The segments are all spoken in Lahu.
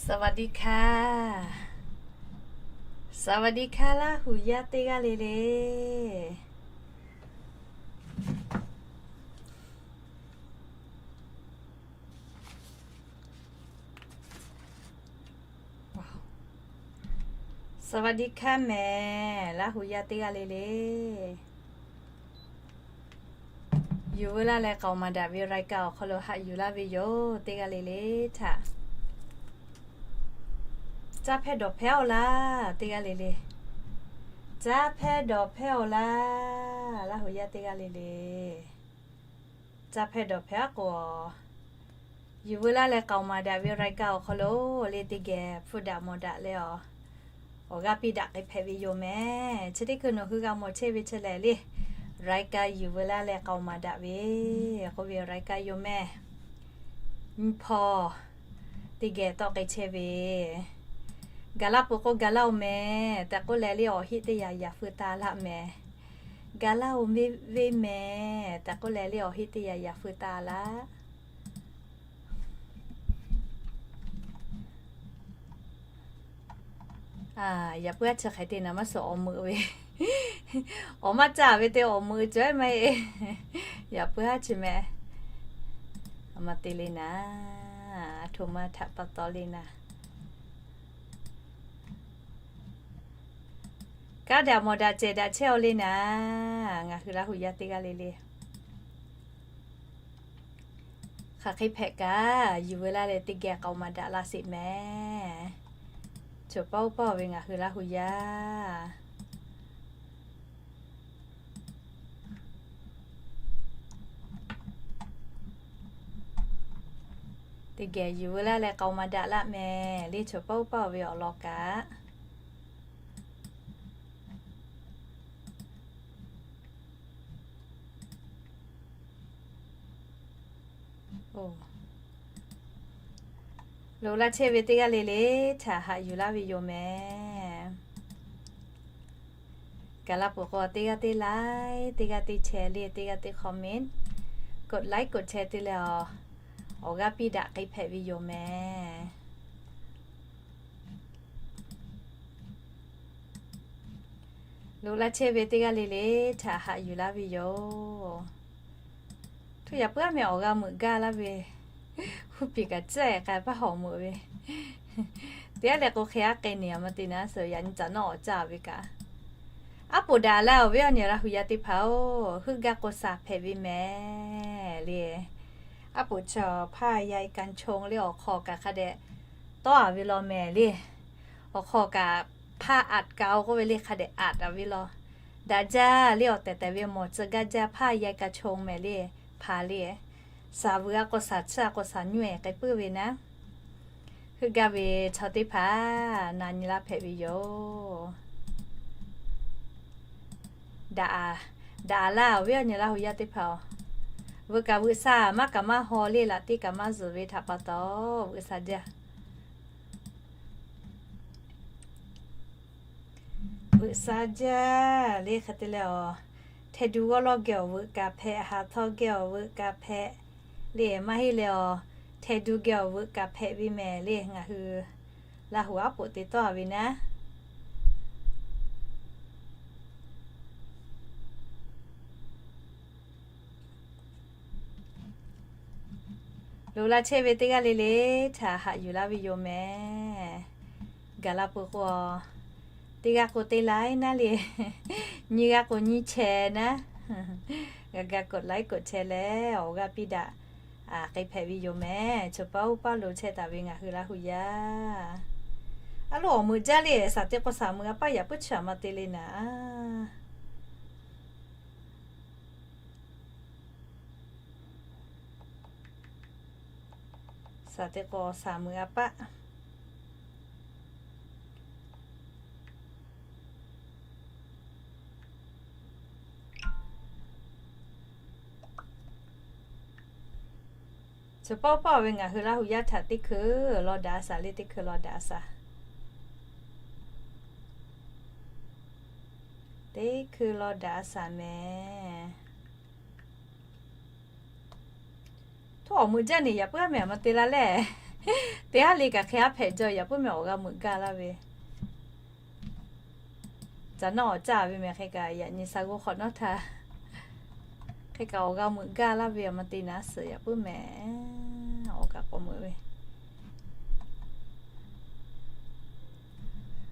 สวัสดีค่ะ สวัสดีค่ะ Laˇ huˍ yaˇ teˇ g'aˇ le le. Sawadikha mehˍ, Laˇ huˍ yaˇ teˇ g'aˇ le le. Yuˬ veu laˇ leh k'aoˍ maˍ daꞈ ve รายการ awˬ hk'aw lo haꞈ yuˬ laˇ ve yoˬ, teˇ g'aˇ le le htaꞈ. Caˇ hpehˇ dawˬ hpehˇ-oˆ laˇ, teˇ g'aˇ le le. Caˇ hpehˇ dawˬ hpehˇ-oˆ laˇ, Laˇ huˍ yaˇ teˇ g'aˇ le le. Caˇ hpehˇ dawˬ hpehˇ-aˉ k'o, yuˬ veu laˇ leh k'aoˍ maˍ daꞈ ve รายการ awˬ hk'aw lo le teˇ geh hpfuhˇ daꞈ mawˬ daꞈ leh awˬ, awˬ g'aˇ piˇ daꞈ k'ai hpehꞈ ve yoˬ mehˍ. Chi teˇ hkui nawˬ hui g'a mawˬ chehˇ ve chi lehˬ le, รายการ yuˬ veu laˇ leh k'aoˍ maˍ daꞈ ve k'oˆ ve รายการ yoˬ mehˍ. Nyi hpawˇ teˇ geh tawˆ k'ai chehˇ ve, gaˬ laˇ peuˬ k'o gaˬ laˇ-oˬ mehˍ tehꞈ k'oˆ leh le awˬ heˆ teˇ yaꞈ yaꞈ feu taˍ laˇ mehˍ. Gaˬ laˇ-oˬ ve mehˍ tehꞈ k'oˆ leh le awˬ heˆ teˇ yaꞈ yaꞈ feu taˍ laˇ. Yaꞈ puiˉ aˉ chi hk'e te naˍ maˇ suh awˬ meuꞈ ve, awˬ maˇ caˇ ve te awˬ meuꞈ cawehˇ maˇ heˆ. Yaꞈ puiˉ aˉ chi mehˍ. A ma te le naˍ, a htoꞈ ma htaꞈ pa taw le naˍ. Kanˉ daꞈ mawˬ daꞈ cehˬ daꞈ chehˇ-aw le naˍ, ngaˬ hui Laˇ huˍ yaˇ teˇ g'aˇ le le. Hk'aˬ hk'e hpehꞈ kaꞈ, yuˬ veu laˇ leh teˇ geh k'aoˍ maˍ daꞈ laˇ sheˍ mehˍ. Choˬ paˇ oˇ paˇ-oˬ ve ngaˬ hui Laˇ huˍ yaˇ. Teˇ geh yuˬ veu laˇ leh k'aoˍ maˍ daꞈ laˇ mehˍ le, choˬ paˇ oˇ paˇ-oˬ ve awˬ lawn kaꞈ. Loꞈ laˇ chehˇ ve teˇ g'aˇ le le htaꞈ haꞈ yuˬ laˇ ve yoˬ mehˍ. Gaˬ laˇ peuˬ k'o teˇ g'aˇ teˇ like, teˇ g'aˇ teˇ share le, teˇ g'aˇ teˇ comment, กดไลค์ กดแชร์ te leh awˬ, awˬ g'aˇ piˇ daꞈ k'ai hpehꞈ ve yoˬ mehˍ. Loꞈ laˇ chehˇ ve teˇ g'aˇ le le htaꞈ haꞈ yuˬ laˇ ve yoˬ. Htu yaꞈ puiˉ aˉ meh awˬ g'a meuꞈ gaˇ laˇ ve, huˇ piˍ kaꞈ caˇ k'ai paˇ hawˍ meuꞈ ve. Teˇ g'aˇ leh k'o hk'e aˉ k'ai neˬ a ma te naˍ, suhˍ yaꞈ nyi caꞈ nawˉ awˬ caˇ ve kaꞈ. Aˉ poꞈ daꞈ laˇ-oˬ ve awˬ nyi Laˇ huˍ yaˇ teˇ hpaˍ-oˬ, heuˆ gaˇ k'o shaˍ hpehꞈ ve mehˍ le. Aˉ poꞈ chaw ผ้าใยกันชง le awˬ hk'aw kaꞈ hk'a dehꞈ tawˇ a ve law mehˍ le. Awˬ hk'aw kaꞈ ผ้าอัด kaꞈ-oˬ k'oˆ ve le hk'a dehꞈ อัด a ve law. Daꞈ jaˇ le awˬ tehˬ tehˬ ve mawˬ tcuh gaˇ jaˇ ผ้าใยกันชง mehˍ le, hpaˍ le. Shaˍ vuiˬ a k'o shaˍ, chiˇ a k'o shaˍ nyuˇ-ehˍ k'ai puiˉ ve naˉ. Heuˆ gaˇ ve chaw teˇ hpaˍ na nyi laˇ hpehꞈ ve yoˬ. Daꞈ, daꞈ laˇ-oˬ ve awˬ nyi Laˇ huˍ yaˇ teˇ hpaˍ-oˬ, veuꞈ kaꞈ veuꞈ sha maˇ kaꞈ maˇ haw le, laꞈ teˇ kaꞈ maˇ zuhˬ ve htaꞈ pa taw veuꞈ sha jaˇ. Veuꞈ sha jaˇ le hk'e te leh awˬ, hteh du g'awˇ lawˇ geh awˬ veuꞈ kaꞈ hpehꞈ, ha htawˇ geh awˬ veuꞈ kaꞈ hpehꞈ le, maˇ heˆ leh awˬ, hteh du geh awˬ veuꞈ kaꞈ hpehꞈ ve mehˍ le, ngaˬ hui Laˇ huˍ aˉ poꞈ te tawˇ a ve naˉ. Loꞈ laˇ chehˇ ve teˇ g'aˇ le le htaꞈ haꞈ yuˬ laˇ ve yoˬ mehˍ. Gaˬ la peuˬ k'o, teˇ g'aˇ k'o teˇ like naˉ le, nyiˇ g'aˇ k'o nyiˇ share naˉ. G'a ga กดไลค์ กดแชร์ leh awˬ g'aˇ piˇ daꞈ k'ai hpehꞈ ve yoˬ mehˍ. Chaw paˇ oˇ paˇ lo chehˇ taˍ ve ngaˬ hui Laˇ huˍ yaˇ. A loˍ awˬ meuꞈ jaˇ le, shaˍ teˇ k'o shaˍ meuꞈ a paˆ yaꞈ puiˉ chi a ma te le naˍ. Shaˍ teˇ k'o shaˍ meuꞈ a paˆ. Chaw paˇ oˇ paˇ ve ngaˬ hui Laˇ huˍ yaˇ htaꞈ teˇ hkui law daꞈ a shaˍ le, teˇ hkui law daꞈ a shaˍ. Teˇ hkui law daꞈ a shaˍ mehˍ. Htawˇ awˬ meuꞈ jaˇ neˬ yaꞈ puiˉ mehˍ a ma te la lehˬ. Teˇ haˉ le kaꞈ hk'e haˉ hpehꞈ jaw yaꞈ puiˉ mehˍ awˬ g'a meuꞈ gaˇ laˇ ve. Caˬ nawˉ awˬ caˇ ve mehˍ hk'e kaꞈ yaꞈ nyi sa g'oˇ hk'awꞈ nawˉ htaˇ, hk'e kaꞈ awˬ g'a meuꞈ gaˇ laˇ ve awˬ ma te naˉ suhˍ yaꞈ puiˉ mehˍ. Awˬ kaꞈ k'awꞈ meuꞈ ve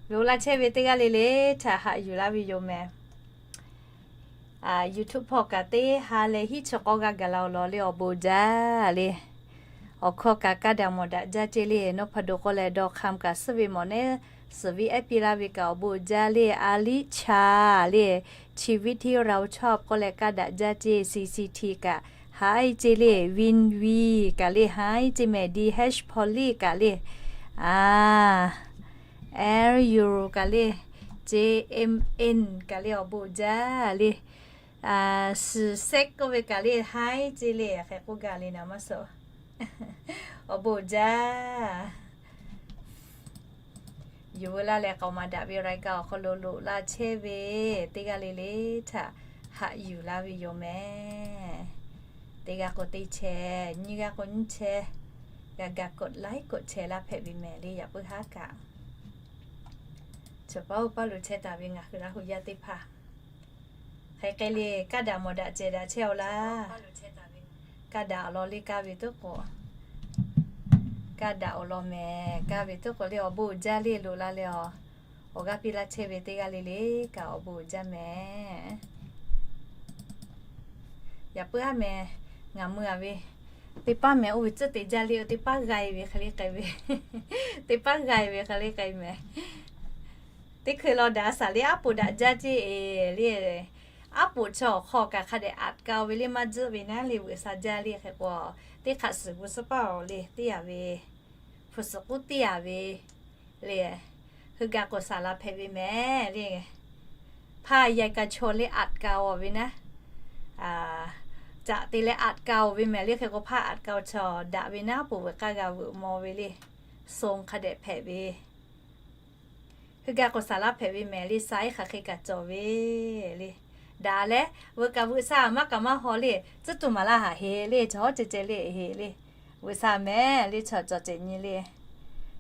loꞈ la chehˇ ve teˇ g'aˇ le le htaꞈ haꞈ yuˬ laˇ ve yoˬ mehˍ. YouTube hpawˇ kaꞈ teˇ ha leh hiˉ chi k'awˇ g'aˇ gaˬ la awˬ lawn le awˬ bon jaˇ le. Awˬ hkawˇ kaꞈ kaˇ daꞈ mawˬ daꞈ jaˇ ceˇ le. Nawˉ hpa do k'oˆ leh dawˇ hk'am kaꞈ suhˉ ve mawˬ neˉ suhˍ viˉ ehˉ piˇ laˇ ve kaꞈ awˬ bon jaˇ le. Aliˇ cha le, chi viˉ htiˇ ra-o chawˇ k'oˆ leh kaˇ daꞈ jaˇ ceˇ. C C T kaꞈ haiˉ ceˇ le. Win V kaꞈ le haiˉ ceˇ mehˍ. D H Police kaꞈ le, a, L U kaꞈ le, J M N kaꞈ le awˬ bon jaˇ le. Suhˍ sehˉ k'oˆ ve kaꞈ le haiˉ ceˇ le. Hk'e k'oˆ gaˇ le naˍ maˇ suhˍ. Awˬ bon jaˇ. Yuˬ veu laˇ leh k'aoˍ maˍ daꞈ ve รายการ awˬ hk'aw lo loꞈ la chehˇ ve teˇ g'aˇ le le htaꞈ haꞈ yuˬ laˇ ve yoˬ mehˍ. Teˇ g'aˇ k'o teˇ chehˇ, nyiˇ g'aˇ k'o nyiˇ chehˇ, g'a ga กดไลค์ กดแชร์ laˇ hpehꞈ ve mehˍ le yaꞈ puiˉ haˉ kaꞈ. Chaw paˉ oˇ paˇ lo chehˇ taˍ ve ngaˬ hui Laˇ hu yaˇ teˇ hpaˍ, hk'aˬ hk'e le kaˇ daꞈ mawˬ daꞈ cehˬ daꞈ chehˇ-aw laˇ. Kaˇ daꞈ awˬ lawn le kaˇ ve tuˉ k'o, kaˇ daꞈ awˬ lawn mehˍ. Kaˇ ve tuˉ k'o le awˬ bon uiˍ jaˇ le loꞈ la leh awˬ, awˬ g'aˇ piˇ laˇ chehˇ ve teˇ g'aˇ le le kaꞈ awˬ bon uiˍ jaˇ mehˍ. Yaꞈ puiˉ haˉ mehˍ, ngaˬ mui-a ve teˇ paˉ mehˍ oˇ ve tcuhˉ te jaˇ le, teˇ paˉ g'a-e ve hk'e le k'ai ve, teˇ paˉ g'a-e ve hk'e le k'ai mehˍ. Teˇ hkui law daꞈ shaˍ le aˉ poꞈ daꞈ jaˇ ceˇ le. Aˉ poꞈ chaw awˬ hk'aw kaꞈ hk'a dehꞈ aꞈ kaˇ-o ve le maˇ tzuhˆ ve naˉ le veuꞈ sha jaˇ le hk'e k'o, teˇ hk'aꞈ suhˍ gu suhˉ paˇ-aw le teˇ yaꞈ ve, hpu suhˍ k'uˉ teˇ yaꞈ ve le. Hui gaˬ k'o shaˍ la hpehꞈ ve mehˍ le. Hpaˇ yaꞈ kaꞈ chaw le aꞈ kaˇ-aw ve naˉ, caꞈ te leh aꞈ kaˇ-o ve mehˍ le hk'e k'o hpaˇ aꞈ kaˇ-o chaw daꞈ ve naˉ poˬ veuꞈ k'aˇ g'a veuꞈ maw ve le. Song hk'a dehꞈ hpehꞈ ve. Hui gaˬ k'o shaˍ la hpehꞈ ve mehˍ le. Sha iˉ hk'aˬ hk'e kaꞈ cawˬ ve le. Daꞈ leh veuꞈ kaꞈ veuꞈ sha maˇ kaꞈ maˇ haw le. Tcuhˉ tuˬ maˍ laˇ haˍ heˍ le. Chaw hawˉ ceh ceh le heˍ le. Veuꞈ sha mehˍ le chaw cawˬ ceh nyi le.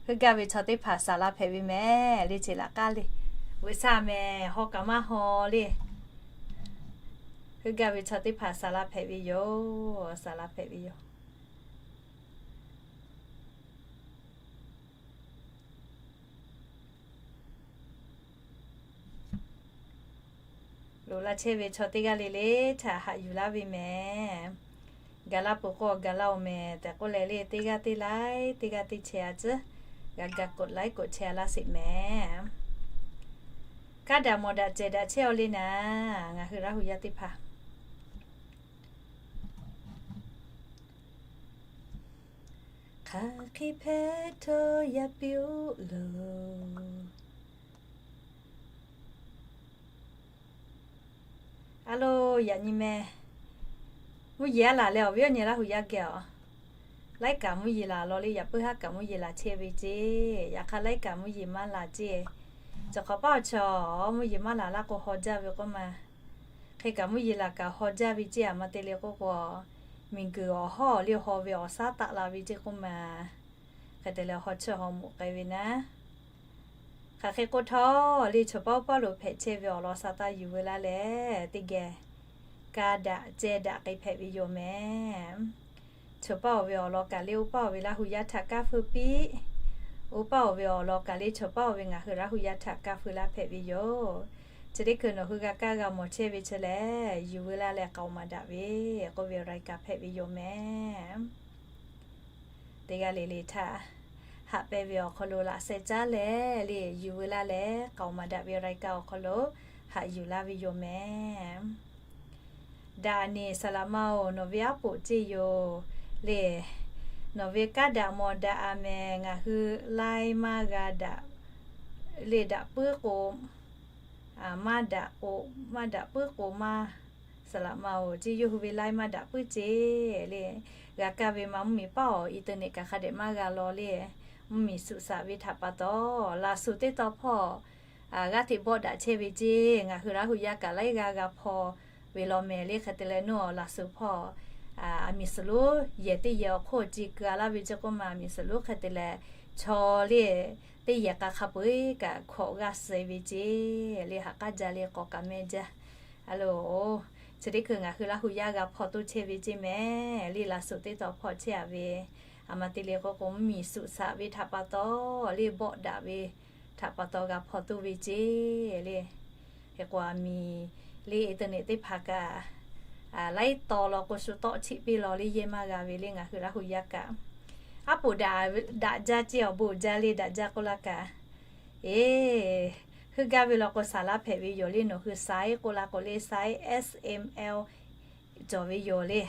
Hui gaˬ ve chaw teˇ hpaˍ shaˍ la hpehꞈ ve mehˍ le. Cheˬ laꞈ k'aˉ le. Veuꞈ sha mehˍ haw kaꞈ maˇ haw le. Hui gaˬ ve chaw teˇ hpaˍ shaˍ la hpehꞈ ve yoˬ. Shaˍ la hpehꞈ ve yoˬ. Loꞈ la chehˇ ve chaw teˇ g'aˇ le le htaꞈ haꞈ yuˬ laˇ ve mehˍ. Gaˬ la peuˬ k'o gaˬ la-oˬ mehˍ tehꞈ k'oˆ leh le teˇ g'aˇ teˇ laiˉ teˇ g'aˇ teˇ chehˇ-a tcuhˉ, g'a ga กดไลค์ กดแชร์ laˇ sheˍ mehˍ. Kaˇ daꞈ mawˬ daꞈ cehˬ daꞈ chehˇ-aw le naˍ, ngaˬ hui Laˇ hu yaˇ teˇ hpaˍ. Hk'aˬ hk'e hpehꞈ htawˇ yaˇ piˇ-oˆ loˬ. A lo, yaꞈ nyi meh, mvuhˇ yeˬ aˉ laˬ leh awˬ viˉ awˬ nyi Laˇ hu yaˇ geh-aˬ, laiˉ kaꞈ mvuhˇ yeˬ laˬ law le yaꞈ puiˉ haˉ kaꞈ mvuhˇ yeˬ laˬ chehˇ ve ceˇ. Yaꞈ hk'aˇ laiˉ kaꞈ mvuhˇ yeˬ maˇ laˬ ceˇ. Cawˬ hk'awꞈ paˇ awˬ chaw mvuhˇ yeˬ maˇ laˬ laˇ k'o haw jaˇ ve k'oˆ ma. Hk'e kaꞈ mvuhˇ yeˬ laˬ kaꞈ haw jaˇ ve ceˇ. A ma te le k'oˆ k'o, miˬguiˬ awˬ hawˉ le haw ve awˬ shaˉ taˆ la ve ceˇ k'oˆ ma. Hk'e te leh haw cheuˇ haw moꞈ k'ai ve naˉ. Hk'aˬ hk'e k'oˆ htawˇ le chaw paˉ oˇ paˇ lo hpehꞈ chehˇ ve awˬ lawn sha taˇ yuˬ veu laˇ leh teˇ geh kaˇ daꞈ ceh daꞈ k'ai hpehꞈ ve yoˬ mehˍ. Chaw paˉ-oˬ ve awˬ lawn kaꞈ le oˇ paˇ-oˬ ve Laˇ hu yaˇ htaꞈ kaˇ feu piˇ. Oˇ paˇ-oˬ ve awˬ lawn kaꞈ le chaw paˉ-oˬ ve ngaˬ hui Laˇ hu yaˇ htaꞈ kaˇ feu laˇ hpehꞈ ve yoˬ. Chi teˇ hkui nawˬ hui g'a kaˇ g'a mawˬ chehˇ ve chi lehˬ, yuˬ veu laˇ leh k'aoˍ maˍ daꞈ ve k'oˆ ve รายการ hpehꞈ ve yoˬ mehˍ. Teˇ g'aˇ le le htaꞈ haꞈ pehnˇ ve awˬ hk'aw lo laꞈ sheh caˉ leh le yuˬ veu laˇ leh k'aoˍ maˍ daꞈ ve รายการ awˬ hk'aw lo haꞈ yuˬ laˇ ve yoˬ mehˍ. Daꞈ neˬ saˍ laꞈ ma-oˬ, nawˬ ve aˉ poꞈ ceˇ yoˬ le. Nawˬ ve kaˇ daꞈ mawˬ daꞈ-a mehˍ. Ngaˬ hui laiˉ maˇ g'a daꞈ le daꞈ puiˉ k'o, maˇ daꞈ k'o, maˇ daꞈ puiˉ k'o maˇ, saˍ laꞈ ma-oˬ, ceˇ yawˇ hui ve laiˉ maˇ daꞈ puiˉ ceˇ le. G'a kaˇ ve ma mvuhˇmiˬ paˇ-oˬ, internet kaꞈ hk'a dehꞈ maˇ g'a law le. Mvuhˇmiˬ suꞈ shaꞈ ve htaꞈ pa taw, laˬ suˍ teˇ taw hpawˇ g'aˇ hteꞈ bawˆ daꞈ chehˇ ve ceˇ. Ngaˬ hui Laˇ hu yaˇ kaꞈ laiˉ g'aˇ g'a hpaw ve law mehˍ le. Hk'e te leh nawˬ laˬ suˍ hpawˇ Aˬ miˍ suhˍ lonˉ yehˬ teˇ yehˬ awˬ hk'oˆ ce keu a laˇ ve ceˇ k'oˆ ma, aˬ miˍ suhˍ lonˉ hk'e te leh chaw le teˇ yehˬ k'a hk'a peu-eˬ kaꞈ hkawꞈ g'a suh ve ceˇ le, haꞈ k'aˉ jaˇ le k'awꞈ kaꞈ mehˇ jaˇ. A loˬ, chi teˇ hkui ngaˬ hui Laˇ hu yaˇ g'a hpawˇ toˇ chehˇ ve ceˇ mehˍ le, laˬ suhˍ teˇ taw hpawˇ chehˇ a ve, aˬ ma te le k'o k'o mvuhˇmiˬ suhˍ saꞈ ve htaꞈ pa taw le, bawˆ daꞈ ve htaꞈ pa taw g'a hpawˇ toˇ ve ceˇ le. Hk'e k'o aˬ miˍ le internet teˇ hpaˍ kaꞈ laiˉ taw law k'o shu tawˆ cheˆ piˇ law le, yehˇ maˇ g'a ve le ngaˬ hui Laˇ hu yaˇ kaꞈ. Aˉ poꞈ daꞈ jaˇ ceˇ, awˬ bon uiˍ jaˇ le, daꞈ jaˇ k'oˆ laˇ kaꞈ. Eˬ, heuˆ gaˇ ve law k'o saˍ laˇ hpehꞈ ve yoˬ le, nawˬ hui saiˉ k'oˆ la k'o le, saiˉ S M L cawˬ ve yoˬ le.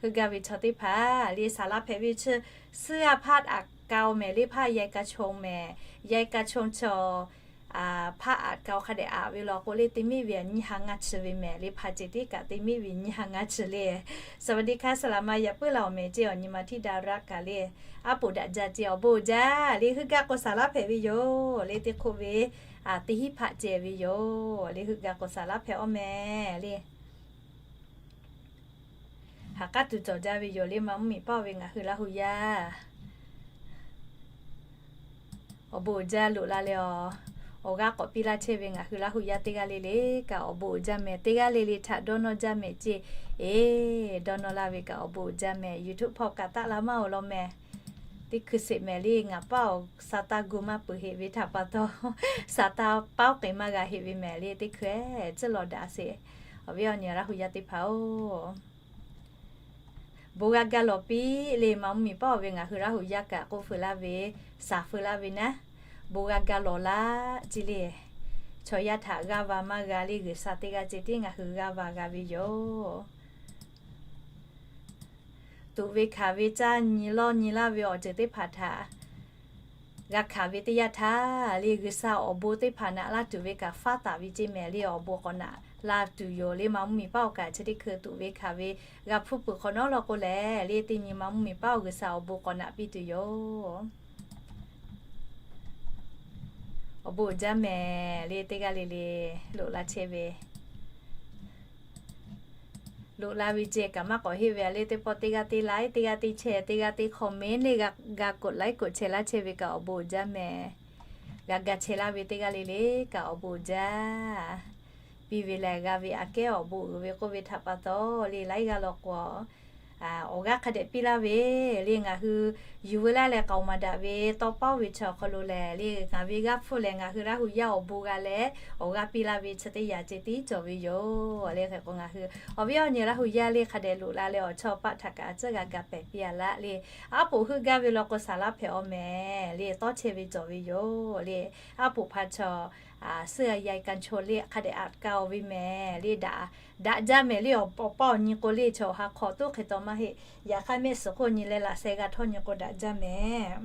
Heuˆ gaˇ ve chaw teˇ hpaˍ le saˍ laˇ hpehꞈ ve chi, suhˉ a hpaˇ aꞈ kaoˬ mehˍ le, hpaˇ yai ka chong mehˍ, yai ka chong chaw hpaˇ aꞈ kaoˬ hk'a dehꞈ aꞈ ve law k'o le, teˇ miˆ ve nyiˇ ha ngaˇ chi ve mehˍ le, hpaˇ ceh tiˉ kaꞈ teˇ miˆ ve nyiˇ ha ngaˇ chi le. สวัสดีค่ะ saˍ laꞈ ma yaꞈ puiˉ la awˬ mehˍ ceˇ, awˬ nyi ma htiˇ daꞈ raˆ kaꞈ le. Aˉ poꞈ daꞈ jaˇ ceˇ, awˬ bon uiˍ jaˇ le, heuˆ gaˇ k'o saˍ laˇ hpehꞈ ve yoˬ le, teˇ hk'oˆ ve teˇ hinˉ hpaˆ ceh ve yoˬ le, heuˆ gaˇ k'o saˍ laˇ hpehꞈ awˬ mehˍ le. Haꞈ k'aˉ tuˬ cawˬ jaˇ ve yoˬ le, maˇ mvuhˇmiˬ paˇ ve ngaˬ hui Laˇ hu yaˇ. Awˬ bon uiˍ jaˇ loꞈ la leh awˬ, awˬ g'aˇ k'awꞈ piˇ laˇ chehˇ ve ngaˬ hui Laˇ hu yaˇ teˇ g'aˇ le le kaꞈ awˬ bon uiˍ jaˇ mehˍ, teˇ g'aˇ le le htaꞈ dawˇ nawˇ jaˇ mehˍ ceˇ. Eˬ, dawˇ nawˇ laˇ ve kaꞈ awˬ bon uiˍ jaˇ mehˍ, YouTube hpawˇ kaꞈ taˆ la maˇ oˬ law mehˍ. Teˇ hkui sheˍ mehˍ le, ngaˬ paˇ awˬ sa taˇ gu maˇ peuˬ heˆ ve htaꞈ pa taw, sa taˇ paoˉ k'ai maˇ g'a heˆ ve mehˍ le, teˇ hkui-eˬ tcuhˉ lawˬ daꞈ sheˍ. Awˬ viˉ awˬ nyi Laˇ hu yaˇ teˇ hpaˍ-oˬ, bon g'a ga lawˬ piˇ le, maˇ mvuhˇmiˬ paˇ ve ngaˬ hui Laˇ hu yaˇ kaꞈ k'oˆ feu laˇ ve, shaˍ feu laˇ ve naˉ, bon g'a ga lawˬ laˇ ceˇ le. Chaw yaˇ htaꞈ g'aˇ va maˇ g'a le, G'uiˬsha teˇ g'aˇ ceh tiˉ ngaˬ hui g'aˇ va g'a ve yoˬ. Tuꞈ ve hkanˍ ve caˇ nyi lawˇ nyi laˇ ve awˬ ceuˬ teˇ hpaˍ htaꞈ g'a hkanˍ ve teˇ yanˇ htaˇ le, G'uiˬsha awˬ bon teˇ hpaˍ naꞈ laˇ tuˬ ve kaꞈ faˉ taˍ ve ceˇ mehˍ le, awˬ bon k'awꞈ naꞈ la tuˬ yoˬ le, maˇ mvuhˇmiˬ paˇ-oˬ kaꞈ chi teˇ hkui tuꞈ ve hkanˍ ve g'a hpuˇ peuˬ hk'awꞈ nawˉ law k'o lehˬ le, teˇ nyi maˇ mvuhˇmiˬ paˇ-oˬ, G'uiˬsha awˬ bon k'awꞈ naꞈ piˇ tuˬ yoˬ. Awˬ bon uiˍ jaˇ mehˍ le, teˇ g'aˇ le le loꞈ la chehˇ ve loꞈ la ve ceh kaꞈ maˇ k'awꞈ heˆ ve a le, teˇ pawˆ teˇ g'aˇ teˇ like, teˇ g'aˇ teˇ share, teˇ g'aˇ teˇ comment le, g'a ga กดไลค์ กดแชร์ laˇ chehˇ ve kaꞈ awˬ bon uiˍ jaˇ mehˍ. G'a ga chehˇ laˇ ve teˇ g'aˇ le le kaꞈ awˬ bon uiˍ jaˇ. Piˇ ve lehˬ g'a ve aꞈ kehˉ awˬ bon uiˍ ve k'oˆ ve htaꞈ pa taw le, laiˉ g'aˇ law k'o awˬ g'aˇ hk'a dehꞈ piˇ laˇ ve le, ngaˬ hui yuˬ veu laˇ leh k'aoˍ maˍ daꞈ ve tawˇ paˉ ve chi awˬ hk'aw lo lehˬ le, ngaˬ ve g'aˇ hpfuhˇ lehˬ ngaˬ hui Laˇ hu yaˇ awˬ bon g'a leh awˬ g'aˇ piˇ laˇ ve chi teˇ yanˇ ceh tiˉ cawˬ ve yoˬ le. Hk'e k'o ngaˬ hui awˬ viˉ awˬ nyi Laˇ hu yaˇ le hk'a dehꞈ loꞈ la leh awˬ chawˇ paˆ htaꞈ kaꞈ a tcuhˉ g'a ga pehˍ piˇ a laˇ le. Aˉ poꞈ heuˆ gaˇ ve law k'o saˍ laˇ hpehꞈ awˬ mehˍ le, tawˇ chehˇ ve cawˬ ve yoˬ le. Aˉ poꞈ hpaˇ chaw suhˉ a yai ka cho le hk'a dehꞈ aꞈ kaoˬ ve mehˍ le, daꞈ daꞈ jaˇ mehˍ le. Awˬ pa awˬ nyi k'o le chaw ha hk'awꞈ toˉ hk'e taw maˇ heˆ. Yaꞈ hk'aˇ mehˆ suhˍ hk'oˆ nyi leh laꞈ sheh g'a htawˇ nyi k'o daꞈ jaˇ mehˍ.